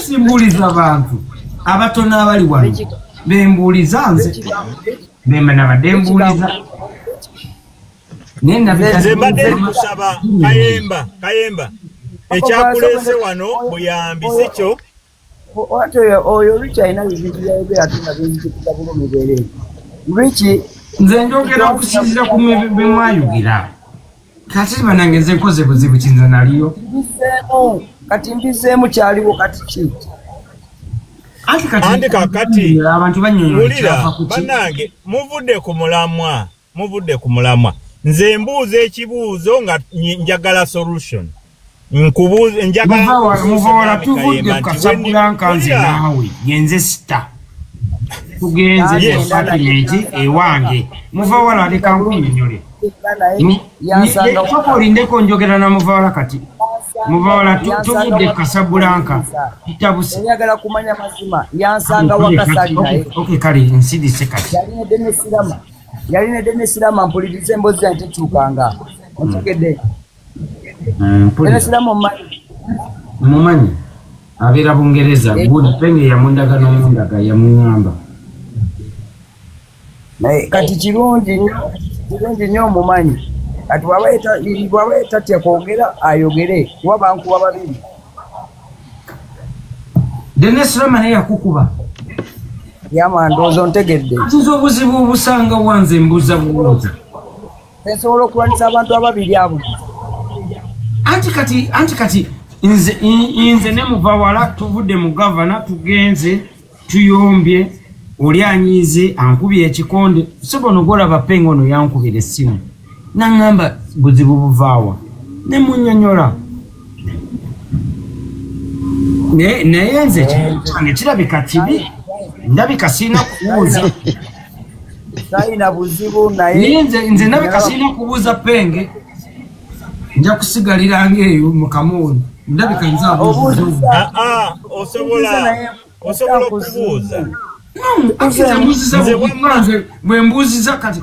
Simbuliza abantu abatono abali wano bembuuliza nze bemba mbuuliza nze mbadde nkusaba Kayemba ekyakuleese wano buyambi si kyo. Oyo Richie alina ebintu byayogera ate nga binzijukira bulumi bwereere. Richie nze njogera okusinziira ku bye mwayogera. Kati bannange nze nkoze buzibu ki nze naliyo. Kati mbizeemu kyaliwo kati ki? Anti kakati abantu bannyonnyola bannange muvudde ku mulamwa. Nze mbuuza ekibuuzo nga njagala solution. Nkubuuza njagala muvawala tuvudde ku Casablanca nze naawe yenze sita tugenze mu apartment ewange. Muvawala aleka nkunnyonnyole. Sooka olindeko njogera na Muvawala kati. Muvawala tuvudde ku Casablanca tutabuse. Njagala kumanya mazima yansanga wakasali naye. Okay kale nsidise kati. Yalina Dennis Lama mpulirize emboozi yange tekyukanga. Ontegedde? Dennis Lama omumanyi? Mumanyi. Abeera Bungereza. Gundi Penge yamundaga n'omundaga yamuŋŋamba. Naye kati kirungi nnyo omumanyi. Kati bw'aba tatya kwogera ayogere kuba bankuba babiri. Dennis Lama naye yakukuba. Yama ndowooza ontegedde. Nze obuzibu obusanga wanze mbuuza bubuuza. Nsobola okulwanyisa abantu ababiri abo. Anti kati nze ne Muvawala tuvudde mu gavana tugenze tuyombye oli anyiize ankubye ekikonde. Sobono gw'olaba Penge ono yankubira essimu n'aŋŋamba buzibu buvaawa ne munnyonnyola. Naye nze kyange kirabika kibi. Ndabika sirina kubuuza. Talina buzibu naye. Nze ndabika sirina kubuuza Penge. Nja kusigalira ng'eyo mu kamooli. Ndabika nze abuuza. Osobola okubuuza. Nze bwe mbuuziza kati.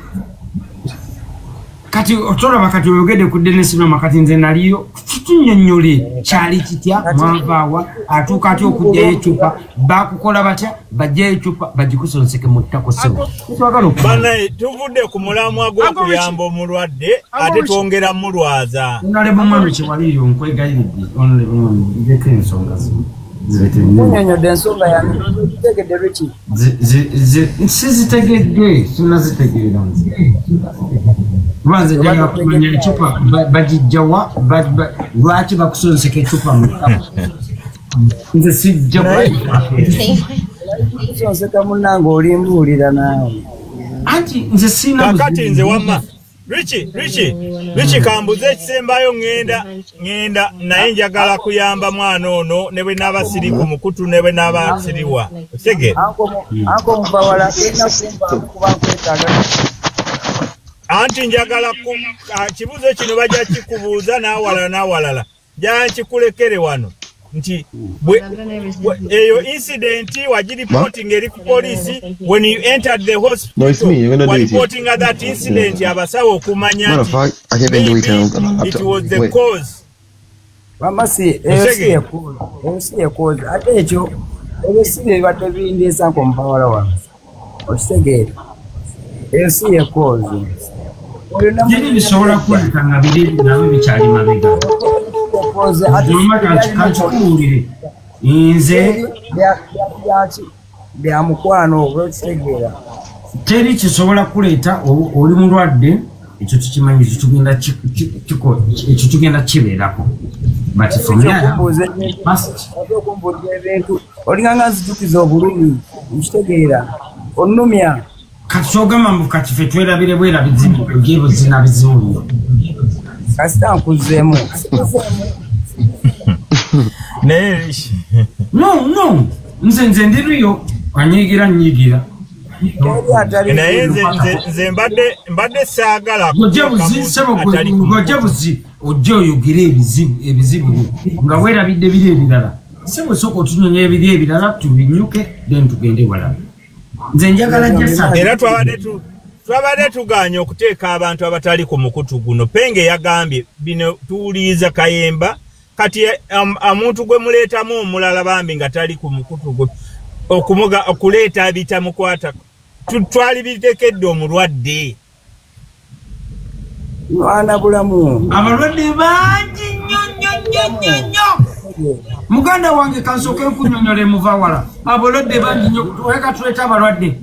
Kati otolaba kati oyogedde ku Dennis Lama kati nze naliyo kitunnyonnyole kyali kitya mwanvaawa atuuka atya okuggyayo eccupa baakukola batya bajjayo eccupa bagikusonseke mu ttako ssebo. Bannaye tuvudde ku mulamwa gw'okuyamba omulwadde ate twongera mulwaza. Honorable Mwami Kyewaliyo nkwegayiridde Honorable Mwami njeko ensonga zino. Nnyonnyodde ensonga yange ozitegedde Richie? Sizitegedde sinnazitegeera nze. Kubanze njagala kumanya eccupa bagijja wa lwaki bakusonseka eccupa mu ttako. Nze sijja kusonseka munnange olimbuulira naawe. Anti nze sirina buzibu. Kakati nze wamma Richie kambuze ekisembayo ŋŋenda naye njagala kuyamba mwana ono ne bwe naaba siri ku mukutu ne bwe naaba siriwa. Otegeera? Anko Muvawala sirina kumba kuba nkwetaaga. Anti njagala kibuuzo kino bajja kikubuuza n'awalala. Njagala nkikulekere wano nti eyo incident wagiripotinga eri ku poliisi when you entered the hospital walipotinga that incident abasawo okumanya nti maybe it was the cause. Wamma eyo si ye cause ate ekyo ebyo si bye bibadde bindeesa nko Muvawala wange. Okitegeera? Eyo si ye cause. Biri bisobola kuleka nga biri nabyo bikyali mabega. Kankikubuulire nze bya mukwano oba okitegeera. Teri kisobola kuleeta oli mulwadde ekyo tukimanyi ekyo tugenda kibeerako. But from there okumbuuza ebintu olinga nga nzijukiza obulumi nkitegeera onnumya. Kati ky'ogamba mbu kati ffe twerabire bwerabizi ebyebuzina bizibu nnyo. Kasita nkuzeemu. Naye Richie. No nze ndiriyo anyigira naye nze mbadde saagala buzi ojje oyogere ebizibu nga weerabidde biri ebirala. Sebo sooka otunyonya ebiri ebirala tubinyuke then tugende wala. Nze njagala jasa. Era twabadde tugaanye okuteeka abantu abatali ku mukutu guno. Penge yagambye bino tuwuliriza Kayemba kati omuntu gwe muleetamu omulala bambi nga tali ku mukutu guno okuleeta bitamukwata twali biteekedde omulwadde. Mwana bulamu abalwadde bangi nnyo nnyo nnyo nnyo. Muganda wange kansooke nkunnyonnyole muva wala. Abalwadde bangi nnyo leka tuleete abalwadde.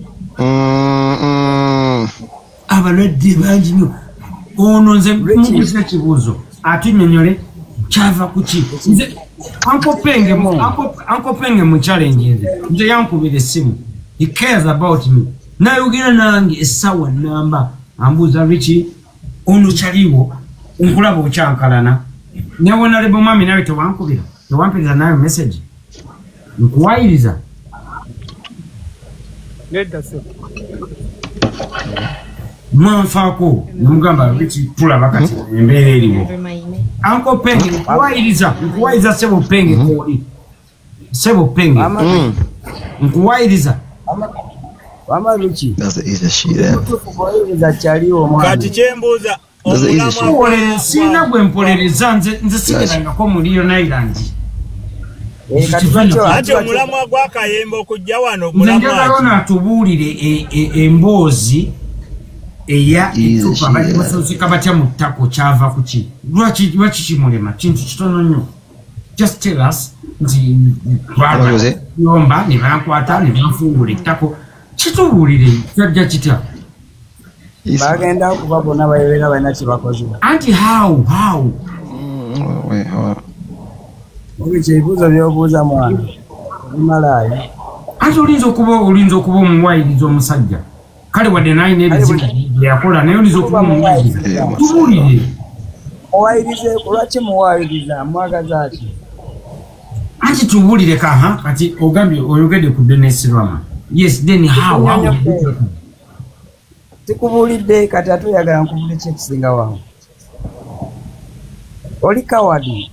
Abalwadde bangi nnyo. Ono nze mubuuza ekibuuzo atunnyonnyole kyava ku ki. Nze Uncle Penge mu challenge nze yankubira essimu. He cares about me. Nayogera nange essaawa nnamba ambuuza Richie ono kyaliwo nkulaba okyankalana. Ne honorable mami nawe tewankubira tewampiriza nayo message nkuwayiriza. Mwanfaako nemugamba Richie tulaba kati embeera eriwo. Uncle Penge nkuwayiriza sebo Penge koli sebo Penge nkuwayiriza. Mama Richie kati kyembuuza sina gwe mpolereza nze sigerangako mu Leon Island. Ate omulamwa gwa Kayemba okujja wano mulamwa ono atubuulire emboozi eya etupa bagimusooseka batya mu ttako kyava ku ki? Lwaki kimulema? Kintu kitono nnyo. Just tell us nti yomba ne bankwata ne banfungula ettako kitubuulire kyajja kitya? Bagenda kuba bonna babeera balina kye bakoze. Anti how? Ebibuuzo by'obuuza mwana obimalaayo. Anti oyinza okuba omuwayiriza omusajja kale wadde n'alina ebizibu bye yakola naye oyinza okuba omuwayiriza. Tubuulire. Muwayirize lwaki muwayiriza mwagaza ki? Anti tubuulire kaha kati ogambye oyogedde ku Dennis Rama. Yes, then how? Sikubuulidde kati ate oyagala nkubuule ki ekisinga wange? Oli kawadi.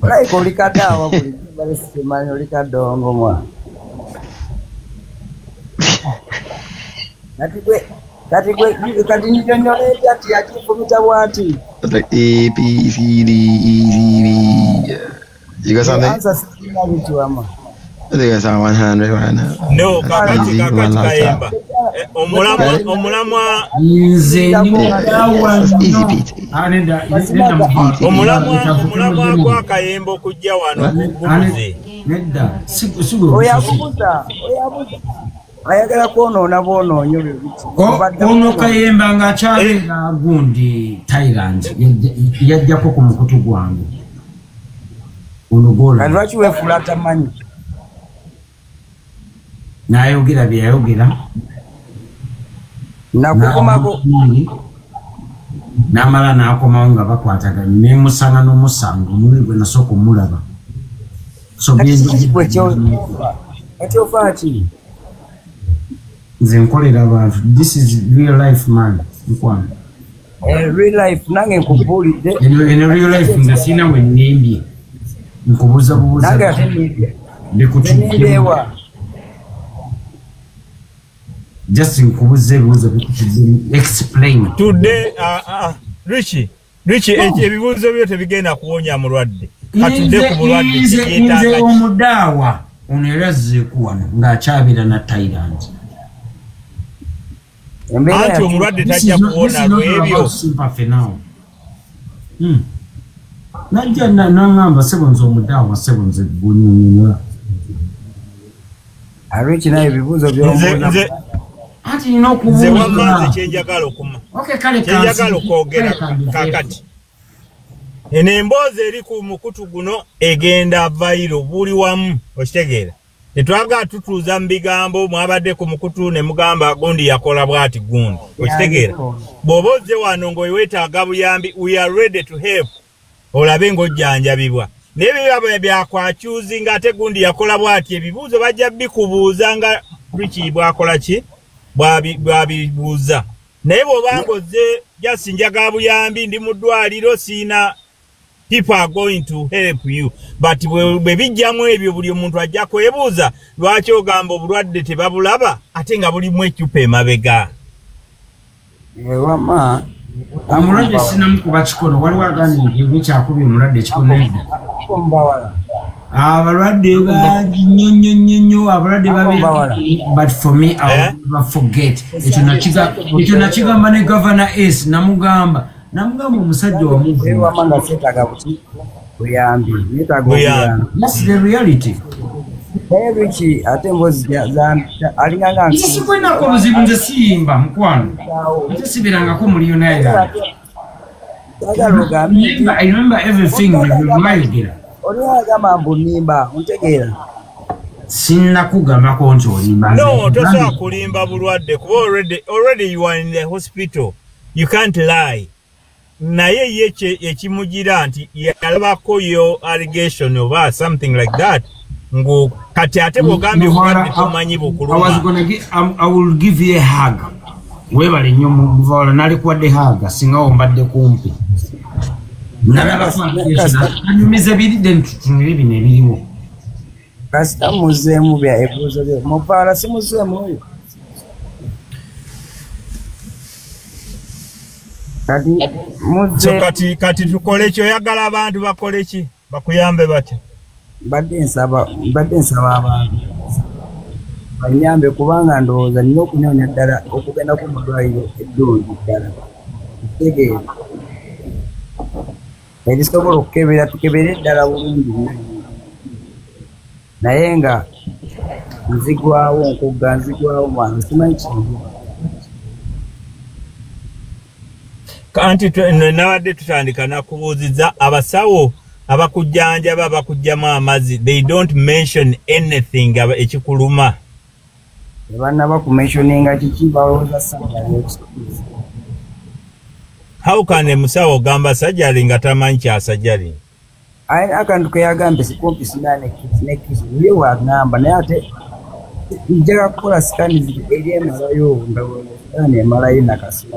Olayika oli kadaawa bulijjo bale simanyi oli kadongo mwana. Kati nnyonnyola etya nti yakifumita bw'ati? Like A, B, C, D, E, C, B. You got something? I think I saw 100 right now. No, kakati Kayemba. Omulamwa easy peasy. Omulamwa gwa Kayemba okujja wano gubuze. Nedda. Oyabuza. Ayagala kwonoona bwonoonyi ono Kayemba ng'akyabeera gundi Thailand yajjako ku mukutu gwange. Ono gola. Lwaki weefuula atamanyi? N'ayogera bye yayogera. Nakukomako. N'amala n'akomawo nga bakwataganye ne musanga n'omusango omulundi gwe nasooka omulaba. So Kati ofa ki? Nze nkolera abantu. This is real life man. Nkwano. Real life nange nkubuulidde. Eno real life nga sirina we nnembye. Nkubuuza bubuuza. Nange ate nnembye. Ndikutuddemu. Just nkubuuza ebibuuzo bikutudde. Explain. Tudde Richie ebibuuzo byo tebigenda kuwonya mulwadde. Katudde ku mulwadde nze omudaawa ono era azzeeku wano ng'akyabeera na Thailand. Anti omulwadde tajja kuwona lw'ebyo. Najja n'aŋŋamba ssebo nze omudaawa ssebo nze gunnyonnyola. Richie naye ebibuuzo by'omubuuza. Anti nina okubuuza. Nze wamma nze kyenjagala okuma. Kyenjagala okwogera kaakati. Eno emboozi eri ku mukutu guno egenda viral buli wamu okitegeera. Tetwagala tutuuza mu bigambo mwabadde ku mukutu ne mugamba gundi yakola bw'ati gundi okitegeera. Bw'oba ozze wano ng'oweetaaga buyambi we are ready to help. Olabe ng'ojjanjabibwa. Naye biba byakwakyuzinga ate gundi yakola bw'ati ebibuuzo bajja bikubuuza nga Richie bw'akola ki? Bw'abibuuza. Naye bw'obanga ozze just njaga buyambi ndi mu ddwaliro siina, people are going to help you. But bwe bijjamu ebyo buli omuntu ajja kwebuuza lwaki ogamba obulwadde tebabulaba ate nga bulimu eccupa emabega. Wamma omulwadde sinamukuba kikono, waliwo agambye nti ekyakubye omulwadde ekikono edda. Abalwadde bangi nnyo nnyo nnyo nnyo, abalwadde babeera, but for me I will never forget. Ekyo nakigamba ne Governor S, namugamba omusajja wamuvuma. Wamma nga seetaaga buyambi, neetaaga obuyambi. That's the reality. Naye Richie ate emboozi alinga nga nze sikwenako obuzibu, nze siyimba mukwano, nze sibeerangako mu United. I remember everything mwayogera. Oli agamba mbu nnimba, ontegeera? Sinnakugambako nti olimba. No, tosobola kulimba bulwadde kuba already you are in the hospital. You can't lie. Naye ye ekimugira nti yalabako yo allegation oba something like that. Ngu kati ate bw'ogambye obulwadde tomanyi bukuluma. I will give you a hug. Weebale nnyo Muvawala, nalikuwadde hug singa ombadde kumpi. Anyumiza biri then tutunule bino ebiriwo. Kasita muzeemu bya ebibuuzo byo. Muvawala si muzeemu oyo. Kati so kati tukole ki? Oyagala abantu bakole ki? Bakuyambe batya? Mbadde nsaba abantu banyambe kubanga ndowooza nina okunoonya ddala okugendako mu ddwaliro eddungi ddala. Kitegeera erisobola okukebera, tukebere ddala bulungi nnyo. Naye nga nzigwawo nkugga, nzigwawo mwana, simanyi kintu. Anti nabadde tutandika nakubuuziza abasawo abakujjanjaba abakugjamu amazzi, they don't mention anything ekikuluma. Tebannaba kumentioninga kiki, balowooza surgery. How can omusawo ogamba surgery nga tamanyi kya surgery? Akantu ke yagambye sikumpi sina nekizi ye wagamba, naye ate njagala kukola scan eri emalayo, ndowooza scan emalayo nakasima.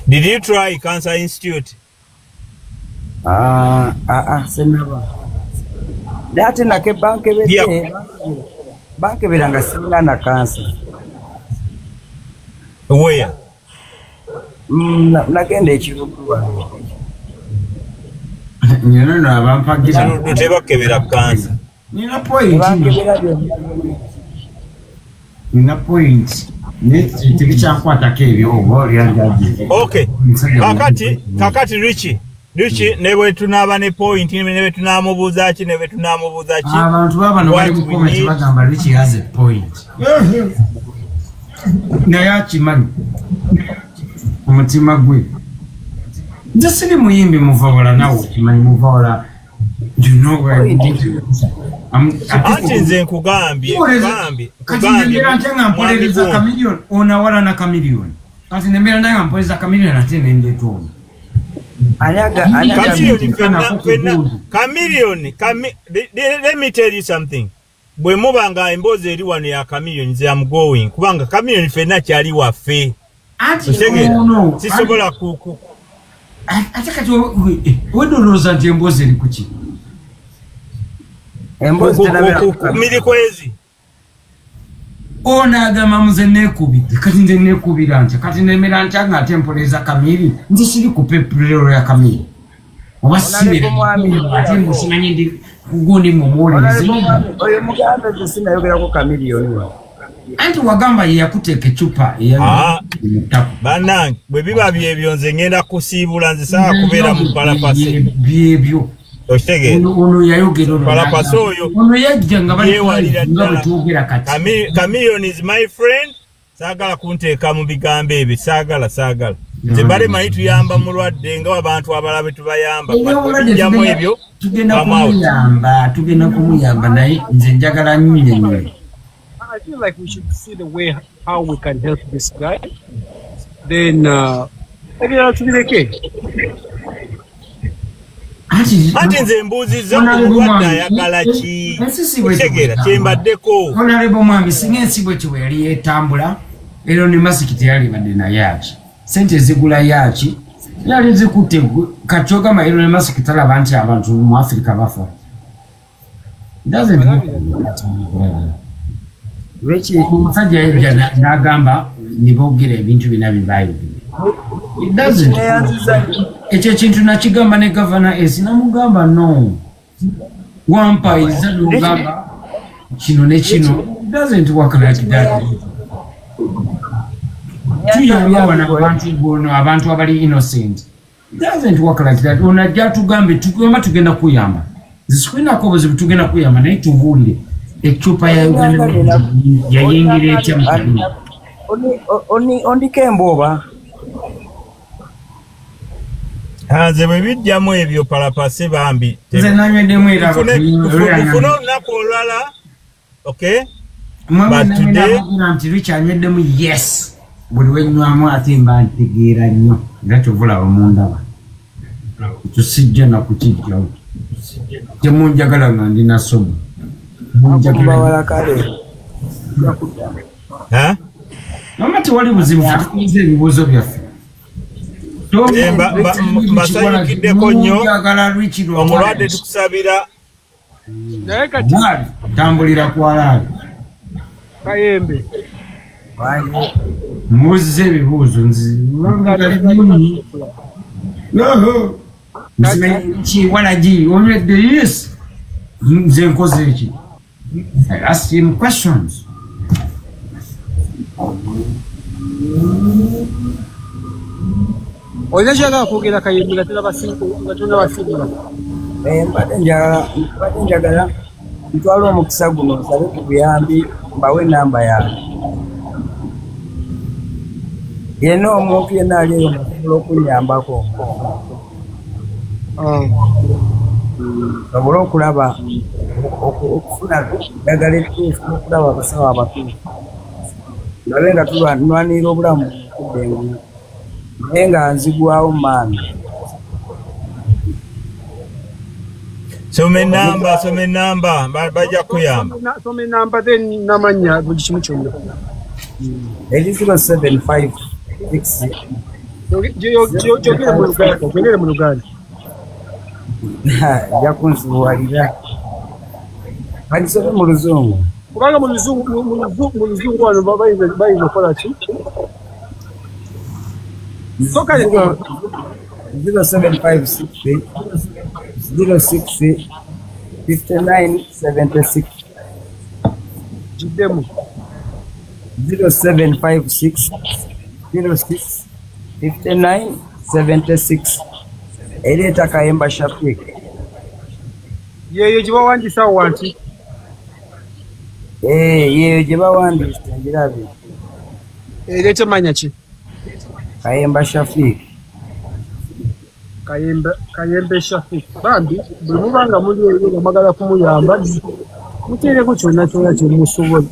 Did you try Cancer Institute? Senaba. Naye ate nake bankebera nga sirina na cancer. Where? Nagenda Ekiruddu. Nyono no abampagira. Ekiruddu tebakebera cancer. Nina point. Bankebera byonna. Nina point. Okay. Kakati Richie ne bwe tunaaba ne point ne bwe tunaamubuuza ki ne bwe tunaamubuuza ki. Abantu baba bali mu comment bagamba Richie has a point. Naye akimanyi omutima gwe. Nze siri muyimbi Muvawala, nawe okimanyi Muvawala. You know where Anti nze nkugambye. Kati nembeera ntya nga mpolereza Chameleone, onawala na Chameleone. Kati nembeera ntya nga mpolereza Chameleone ate nendeeta ono. Chameleone, let me tell you something. Bwe muba nga emboozi eri wano ya Chameleone, nze am going. Kubanga Chameleone ffenna kyali waffe. Sisobola ku ate kati wedolooza nti emboozi eri ku ki? Mirikwezi. Ono agamba muze neekubidde, kati nze neekubira ntya, kati nemera ntya nga ate mpoleeza Kamiri, nze siri ku pepulero ya Kamiri. Oba sibira ate mbu simanyi ndi kugundi mumuwulirize. Oyo mugambe nze sinayogerako Chameleone wano. Anti wagamba ye yakuteeka eccupa eya Bannange bwe biba byebyo nze ngenda kusiibula, nze saagala kubeera mu palapase. Byebyo. Okitegeera? Ono yayogera ono. Palapase oyo. Ono yajja nga bali nga bwe twogera kati. Chameleone is my friend. Saagala kunteeka mu bigambo ebyo, saagala. Nze mbadde manyi tuyamba mulwadde nga abantu abalala bwe tubayamba. Tujjamu ebyo. Tugenda kumuyamba naye nze njagala nnyo. I feel like we should see the way how we can help this guy. Then Ebirala tubireke. Anti nze mbuuzizza omulwadde ayagala ki? Kitegeera kyembaddeko. Honorable Mwami, singa ensi bwetyo bwe yali etambula, Elon Musk teyalibadde naye aki. Sente zigula yaaki, yali zikutte kati ogamba Elon Musk talaba nti abantu mu Africa bafa. Omusajja yajja n'agamba ne boogera ebintu bina bye baayogera. It doesn't. Ekyo ekintu nakigamba ne Gavana S namugamba no. Wampayiriza n'ogamba kino ne kino. It doesn't work like that. Tuyamba wano abantu bono abantu abali innocent. It doesn't work like that. Ono ajja tugambe tugamba tugenda kuyamba. Zisikwinako obuzibu tugenda kuyamba naye tubuulire. Ecupa ya Uganda yayingira etya mu kibuga. Ondiko embooba. Nze bwe bijjamu ebyo palapase bambi. Nze nanyweddemu era tufune olunaku olulala. Okay? But today nti Rich anyweddemu yes. Buli wenywamu ate mba ntegeera nnyo era kyova olaba mundaba. Ekyo sijja na kukijjawo. Temunjagala nga ndi nasoma. Munjagala kale. Ha? Mama tewali buzibu tukuze ebibuuzo byaffe. Mbasanyukiddeko nnyo. Omulwadde tukusabira. Naye kati tambulira kwalaali. Kayembe. Mbuuziza ebibuuzo nze. Nsimanyi walagi onywedde yes. Nze nkoze eki. I asked him questions. Olina kyagala kwogera Kayembe nga tonnabasiibula? Mbadde njagala ntwale omukisa guno nsabe ku buyambi mbawe ennamba yange. Yenna omuntu yenna ali eyo asobola okunnyambako. Nsobole okulaba okufuna eddagala ettuufu n'okulaba abasawo abatuufu. Ndabe nga tulwanirira obulamu okudda engulu. Naye nga nzigwawo maanyi. Soma ennamba, bajja kuyamba. Soma ennamba then n'amannya buli kimu kyonna. Eri 0756. Gyogere mu Luganda. Ajja kunzibuwalira. Bagisome mu Luzungu. Kubanga mu Luzungu wano bayinza okukola ki? Soka 0756 06 59 76. Giddemu. 0756 06 59 76. Ereeta Kayemba Shafik. Yeeyo gye bawandiisa awo wansi. Yeeyo gye bawandiisa ngirabe. Ereeta mannya ki? Kayemba Shafik. Kayembe Shafik. Bambi buli muba nga muli eyo nga mwagala kumuyamba muteereko kyonna kyonna kye musobola.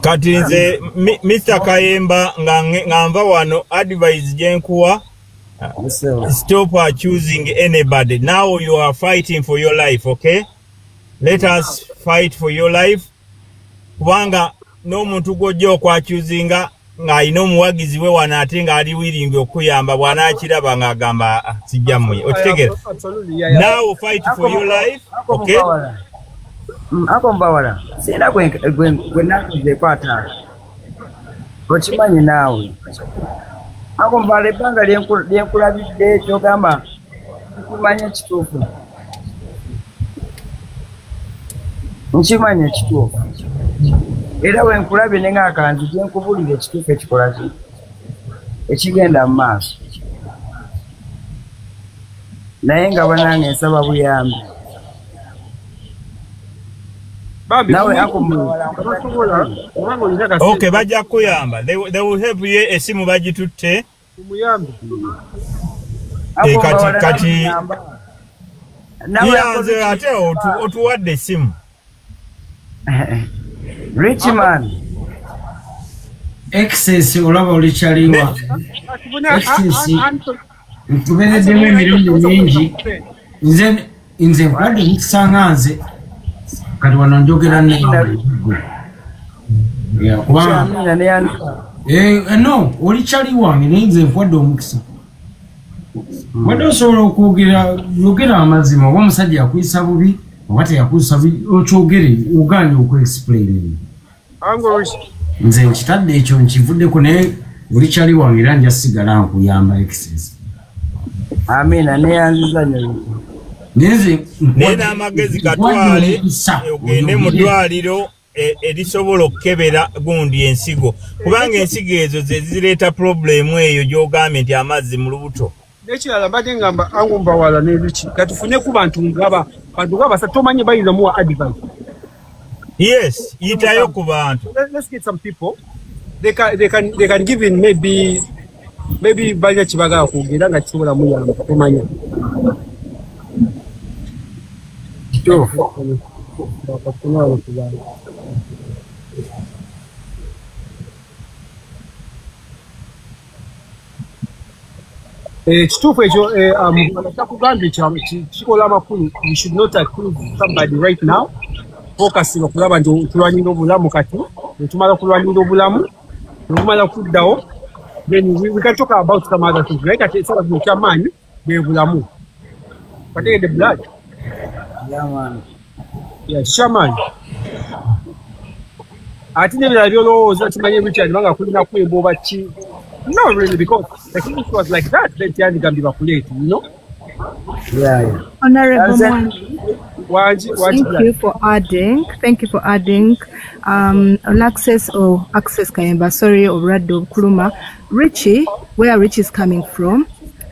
Kati nze Mr. Kayemba nga nva wano advice gye nkuwa, stop accusing anybody. Now you are fighting for your life, okay? Let us fight for your life. Kubanga n'omuntu gw'ojja okwacuzinga ng'alina omuwagizi we wano ate ng'ali willing okuyamba bw'anaakiraba ng'agamba sijja mmuye. Okitegeera? Now fight for your life, okay? Ako mbawala sina gwe nakozeeko ataano. Okimanyi naawe. Ako mbawala ebbanga lyenkulabidde ky'ogamba nkimanyi ekituufu. Nkimanyi ekituufu. Era bwe nkulabye ne ng'akantu gye nkubulira ekituufu ekikola ki? Ekigenda mu maaso. Naye nga bannange nsaba buyambi. Okay, bajja kuyamba. They will help you. Esimu bagitutte. Kati yanze ate otuwadde esimu. Rich man. Excess olaba olikyaliwa. Excess ntubeereddemu emirundi mingi. Nze nkwadde omukisa nze kati wano njogera naawe. No, olikyali wange naye nze nkwadde omukisa. Wadde osobola okwogera yogera amazima oba omusajja yakuyisa bubi oba teyakuyisa bubi okyogere ogaanye okwexplaining. Nze nkitadde ekyo nkivuddeko naye olikyali wange era nja sigala nkuyamba Excess. Amina neyanziza nnyo. Naye n'amagezi katwale ogende mu ddwaliro erisobola okukebera gundi ensigo kubanga ensigo ezo ze zireeta pulobulemu eyo gy'ogambye nti amazzi mu lubuto. N'ekirala mbadde ngamba Angu Mbawala ne Rich katufune ku bantu ngaba basatu tomanyi bayinza muwa advice. Yes, yitayo ku bantu. Let's get some people. They can give in maybe balina kibagala kwogera nga kisobola muyamba tomanya. Kituufu ekyo kyakugambye kikola amakulu. We should not accuse somebody right now. Focusing okulaba nti tulwanirira obulamu kati netumala kulwanirira obulamu netumala kuddawo then we can talk about some other things. Right? Kati ekiseera kino ekyamaanyi bwe bulamu. Kategedde blood. Yeah, kyamaanyi. Ate n'ebirala by'olowooza kimanye Richard banga kulina kwemba oba ki. No, really, because the thing was like that, then tiyandigambye bakuleete, you know? Yeah. Honorable Mwangi, thank you for adding. Thank you for adding. Access or Access Kayemba, sorry, obulwadde obukuluma. Richie, where Richie is coming from,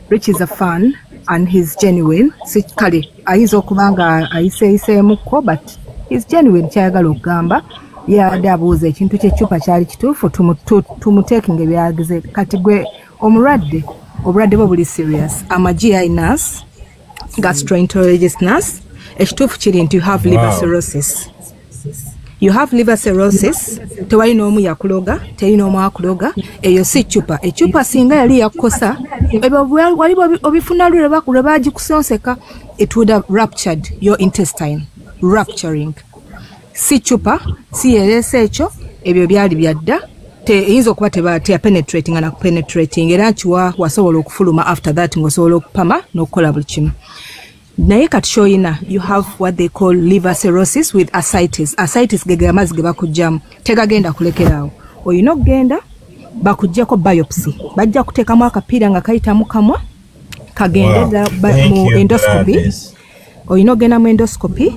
Richie is a fan and he's genuine. Si kale ayinza okuba nga ayiseeyiseemukko, but he's genuine kyayagala okugamba. Yadde abuuza ekintu ky'eccupa kyali kituufu tumuteekinga ebyagize. Kati gwe omulwadde, obulwadde bwe buli serious. I'm a GI nurse, gastroenterologist nurse. Ekituufu kiri nti you have liver cirrhosis. You have liver cirrhosis, tewali n'omu yakuloga, teri n'omu akuloga, eyo si ccupa. Eccupa singa yali yakukosa, ebyo wali obifuna lwe bagikusonseka, it would have ruptured your intestine, rupturing. Si ccupa, si yereese ekyo, ebyo byali byadda, eyinza okuba teyapenetrating na kupenetrating, era nkiwa wasobola okufuluma after that ng'osobola okupama n'okukola buli kimu. Naye kati ky'oyina, you have what they call liver cirrhosis with ascites. Ascites ge amazzi ge bakuggyamu, tegagenda kulekeraawo. Oyina okugenda bakuggyeko biopsy. Bajja kuteekamu akapiira nga kayita mu kamwa, kagende mu endoscopy. Oyina okugenda mu endoscopy,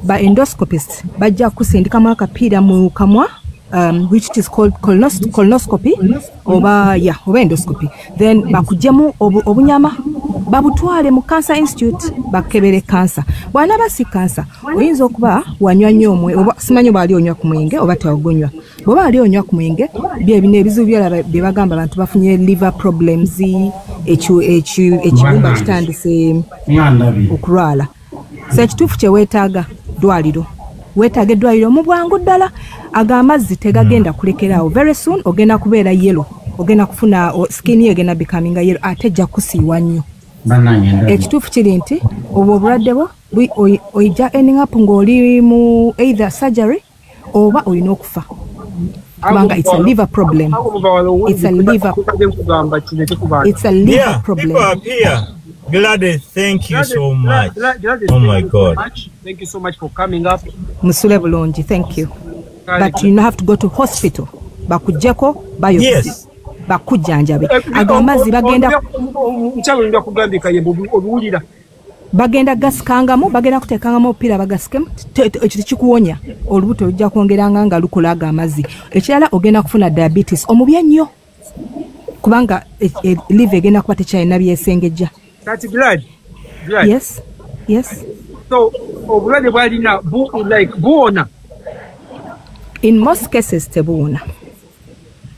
ba endoscopist bajja kusindikamu akapiira mu kamwa, which is called colonoscopy oba yeah, oba endoscopy. Then bakuggyemu obunyama babutwale mu Cancer Institute bakebere cancer. Bw'anaaba si cancer, oyinza okuba wanywa nnyo oba simanyi oba ali onywa ku mwenge oba tewagunywa. Bw'oba ali onywa ku mwenge, bye bino ebizibu byolaba bye bagamba abantu bafunye liver problems, ekibumba kitandise okulwala. So ekituufu kye weetaaga ddwaliro. Weetaaga eddwaliro mu bwangu ddala. Ago amazzi tegagenda kulekeraawo. Very soon ogenda kubeera yellow, ogenda kufuna skin yo egenda becoming yellow, ate ejja kusiiwa nnyo. Ekituufu kiri nti obwo obulwadde bwo ojja ending up ng'oli mu either surgery oba olina okufa. Kubanga it's a liver problem. It's a liver problem. Gladys, thank you so much. Oh my God. Thank you so much for coming up. Musule bulungi, thank you. But you have to go to hospital. Bakuggyeko biopsy. Yes. Bakujjanjabe. Ago amazzi bagenda bagenda gasikangamu, bagenda kuteekangamu omupiira bagasikemu, ekyo tekikuwonya. Olubuto lujja kwongeranga nga lukola ago amazzi. Ekirala ogenda kufuna diabetes omubi ennyo. Kubanga liver egenda kuba tekyalina byesengejja. Kati Glad. Yes. Yes. So obulwadde bw'alina like buwona. In most cases tebuwona.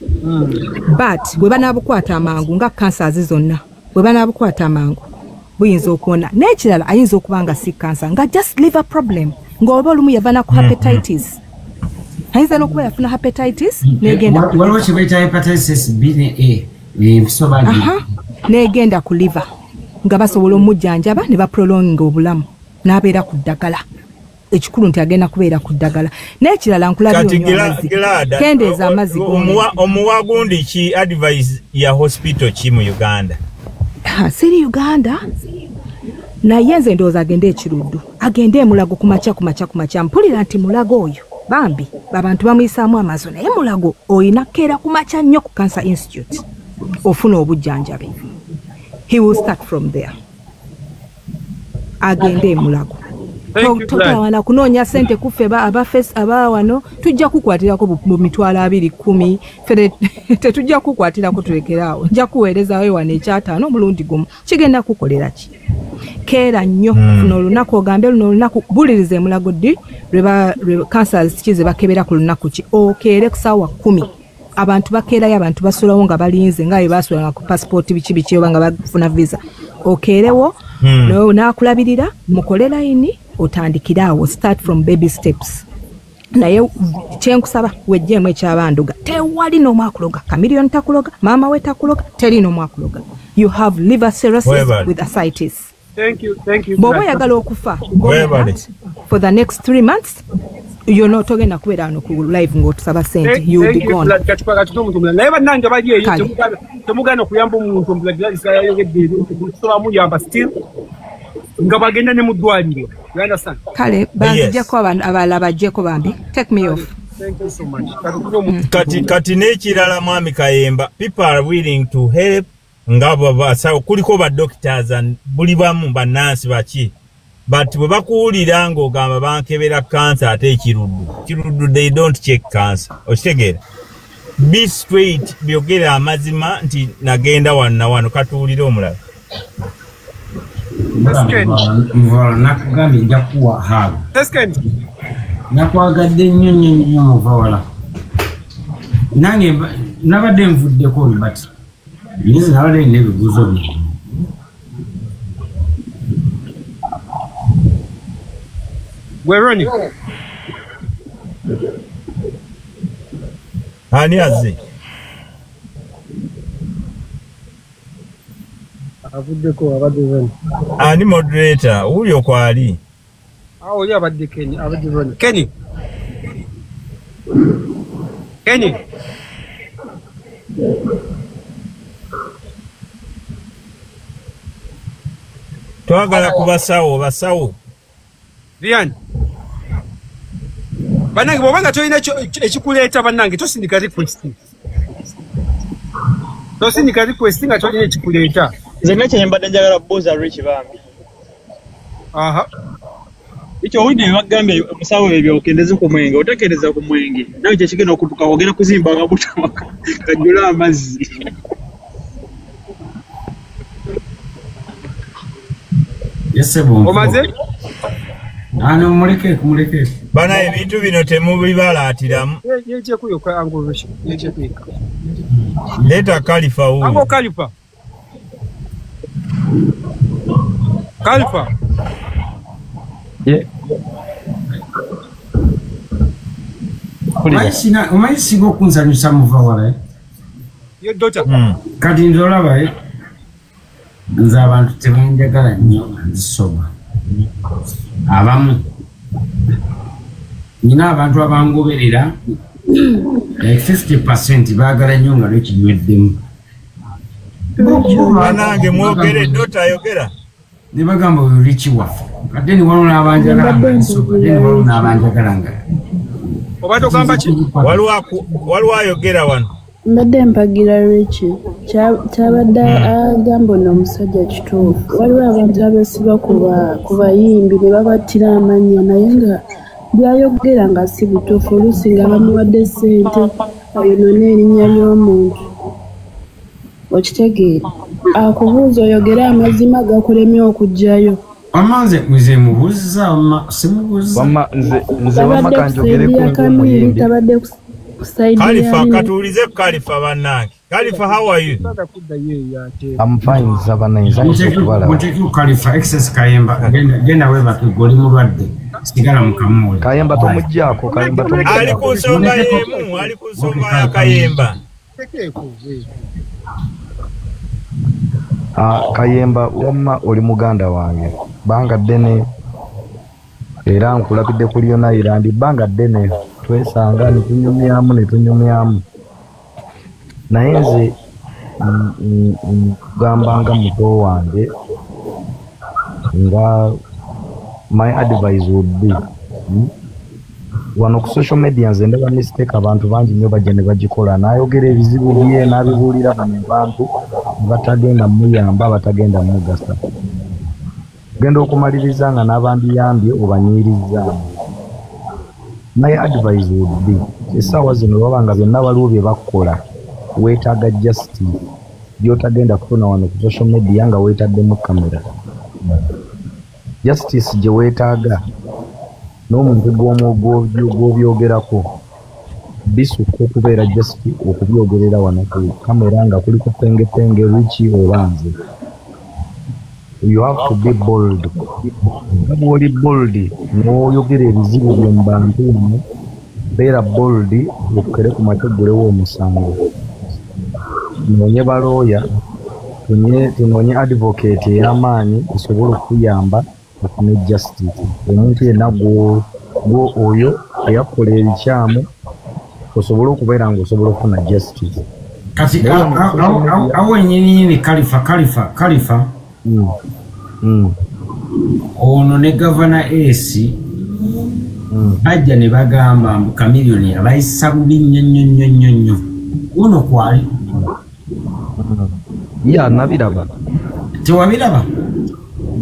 But bwe banaabukwata amangu nga cancers zonna, bwe banaabukwata amangu buyinza okuwona. N'ekirala ayinza okuba nga si cancer, nga just liver problem, ng'oba olumu yava na ku hepatitis. Ayinza n'okuba yafuna hepatitis negenda waliwo kye bayita hepatitis B ne A empiso bangi negenda ku liver nga basobola omujjanjaba ne baprolonga obulamu n'abeera ku ddagala. Ekikulu nti agenda kubeera ku ddagala. N'ekirala nkulabye onywa amazzi, kendeeza amazzi. Omuwa gundi ki advice ya hospital ki mu Uganda? Siri Uganda naye nze ndowooza agende ekiruddu, agende emulago ku makya ku makya ku makya. Mpulira nti Mulago oyo bambi abantu bamuyisaamu amaaso, naye Mulago oyina keera ku makya nnyo ku Cancer Institute ofuna obujjanjabi. He will start from there. Agende emulago. Totawana kunoonya ssente kuffe aba wano tujja kukwatirako mu 20,000 10,000 fere tetujja kukwatirako, tulekeraawo. Nja kuweerezaawo wano ekyataano omulundi gumu, kigenda kukolera ki? Keera nnyo funa olunaku ogambe luno olunaku buliriza emulago ddi cancers ki ze bakebera ku lunaku ki, okeere ku ssaawa 10. Abantu bakeerayo, abantu basulawo nga balinze nga bwe basulanga ku passport biki biki oba nga bafuna visa. Okeerewo n'akulabirira, mukole layini otandikire awo, start from baby steps. Naye kyenkusaba wejjeemu ekyabanduga, tewali n'omu akuloga. Chameleone takuloga, maama we takuloga, teri n'omu akuloga. You have liver cirrhosis with ascites. Thank you, thank you. Bw'oba oyagala okufa for the next 3 months, you're not togenda kubeera wano ku live ng'otusaba ssente, you will be gone. Naye bannange bali eyo temugaana okuyamba omuntu omulala yayogedde tusobola muyamba still nga bagenda ne mu ddwaliro. You understand? Kale banzijjako abalala bajjeko bambi. Take me off. Thank you so much. Kati n'ekirala mwami Kayemba, people are willing to help nga basawo kuliko ba doctors and buli bamu bannansi baki, but bwe bakuwulira ng'ogamba bankebera cancer ate ekiruddu they don't check cancer. Okitegeera? Be straight, byogera amazima nti nagenda wano na wano. Katuwulire omulala. Muvala nakugambye nja kuwa haago. Nakwagadde nnyo nnyo nnyo Muvawala. Nange nabadde nvuddeko but nze nabadde nina ebibuuzo bingi. Gwe Ronnie. Ani azze? Avuddeko abadde Ronnie. Ani moderator wuuyo kwali? Awo oli abadde Kenny, abadde Ronnie. Kenny. Kenny. Twagala ku basawo, basawo. Vian. Bannange bw'obanga tolina ekikuleeta bannange tosindika request. Tosindika request nga tolina ekikuleeta. Nze nakyo mbadde njagala kubuuza Rich bambi. Aha. Ekyo owulidde bye bagambye omusawo ebyo okendeze ku mwenge, otekereza ku mwenge. Nawe kye kigenda okutuuka ogenda kuzimba akabuto kajjule amazzi. Omaze? Ano muleke muleke. Bana ebintu bino temubibalaatiramu. Yejekuyoka Uncle Rich. Yejekuyoka. Leeta Kalifa wuuyo. Uncle Kalifa. Kalifa. Yeah. Omanyi singa okunsanyusa Muvawala. Your daughter. Kati nze olaba nze abantu tebanjagala nnyo nga nzisoma. Abamu nina abantu abangoberera like 50% baagala nnyo nga lwekinyweddemu. Banange mwogere, daughter ayogera. Ne bagamba oyo Rich waffe. Ate ni waliwo n'abanjagala nga nsoma, ate ni waliwo n'abanjagala nga obadde ogamba ki? Waliwo ayogera wano. Mbadde mpagira Rich kyabadde agamba ono omusajja kituufu. Waliwo abantu abeesiba ku bayimbi ne babattira amannya naye nga byayogera nga si bituufu, oluusi nga bamuwadde ssente ayonoone erinnya ly'omuntu. Okitegeera? Akubuuza oyogere amazima gakulemye okuggyayo. Wamma nze mubuuziza wamma simubuuziza. Wamma nze wamma kanjogereko ng'omuyimbi. Kalifa katuulize ku Kalifa bannange. Kalifa, how are you? I'm fine, Zabana. Muteeke ku Kalifa, excess Kayemba. Genda weebake gwe oli mulwadde. Sigala mu kamooli. Kayemba tomuggyako, Kayemba tomuggyako. Ali ku nsonga y'emu, ali ku nsonga ya Kayemba. Kayemba wamma oli muganda wange bbanga ddene era nkulabidde ku Leone Island bbanga ddene twesanga ne tunyumyamu naye nze nkugamba nga muto wange nga my advice would be wano ku social media nze ndaba mistake abantu bangi nnyo bajja ne bagikola n'ayogera ebizibu bye n'abibuulira bano abantu batagenda muyamba batagenda mugasa genda okumaliriza nga n'abandiyambye obanyiiriza. My advice would be essaawa zino baba nga byonna waliwo bye bakola weetaaga justice by'otagenda kufuna wano ku social media nga weetaddemu kamera. Justice gye weetaaga n'omuntu gw'obyogerako bisukka okubeera just okubyogerera wano ku kamera nga kuliko pengepenge Richie oba nze. You have to be bold. Nga bw'oli bold n'oyogera ebizibu byo mu bantu wano, beera bold okere ku makya oggulewo omusango. Tunoonye balooya, tunoonye advocate ey'amaanyi esobola okuyamba ofune justice. Omuntu yenna gwo oyo eyakola ebikyamu osobole okubeera ng'osobola okufuna justice. Kati awo wennyininyini Kalifa ono ne Gavana Ace bajja ne bagamba mbu Chameleone abayisa bubi nnyo nnyo nnyo nnyo nnyo. Ono kwali ya nabiraba. Tewabiraba?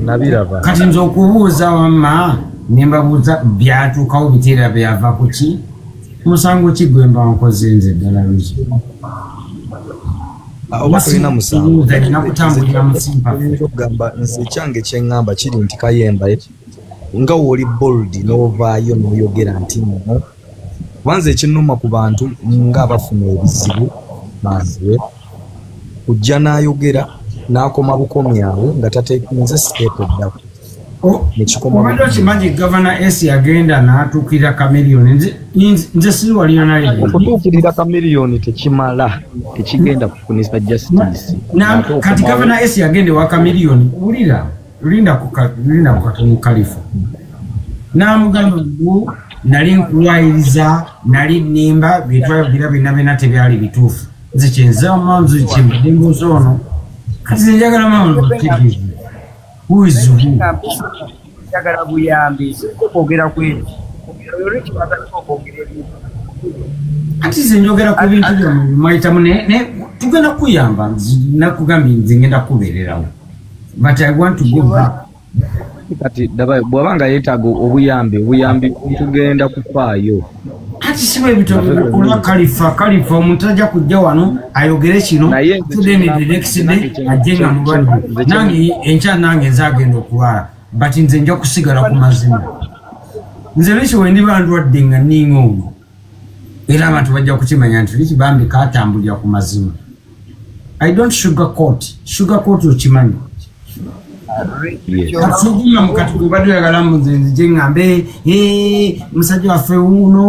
Nabiraba. Kati nze okubuuza wamma ne mbabuuza byatuukawo biteera byava ku ki? Musango ki gwe mba nkoze nze ddala Luki? Oba tolina musango. Nina kutambulira mu sympathy. Okugamba nze ekyange kye ŋŋamba kiri nti Kayemba nga w'oli bold n'ovaayo n'oyogera nti nno kuba nze ekinnuma ku bantu ng'abafuna ebizibu bange kujja n'ayogera n'akoma bukomi awo nga tateekinze step eddako. Obadde okimanyi Gavana Ace yagenda n'atuukirira Chameleone. Nze siri wali Leone Island. Okutuukirira Chameleone tekimala, tekigenda kufunisa justice. Kati Gavana Ace yagenda ewa Chameleone, wulira, linda ku katono Kalifa. N'amugamba mbu nali nkulwayiriza, nali nnimba, bye twayogera byonna byonna tebyali bituufu. Nze kyenze omanzu kyembadde mbuuza ono. Kati nze njagala maama mbategeeze. Who is who? Njagala buyambi, siriko kwogera ku ebyo. Oyo Richie atandika okwogera ebintu. Anti nze njogera ku bintu byammwe bye mwayitamu naye tugenda kuyamba, nakugambye nze ngenda kubeererawo. But I want to go back. Kati bw'aba nga yeetaaga obuyambi tugenda kufaayo. Ati si bwe bityo bikola Kalifa omuntu ajja kujja wano ayogere kino then the next day ajje nga mulwadde. Nange enkya nange nze agenda okulwala but nze nja kusigala ku mazima. Nze Richie we ndiba ndwadde nga nninga omwo era abantu bajja kukimanya nti Richie bambi kaatambulira ku mazima. I don't sugarcoat. Sugarcoat okimanyi. Kasuguma mukati gwe badde oyagala nze nzije ŋŋambe musajja waffe wuuno.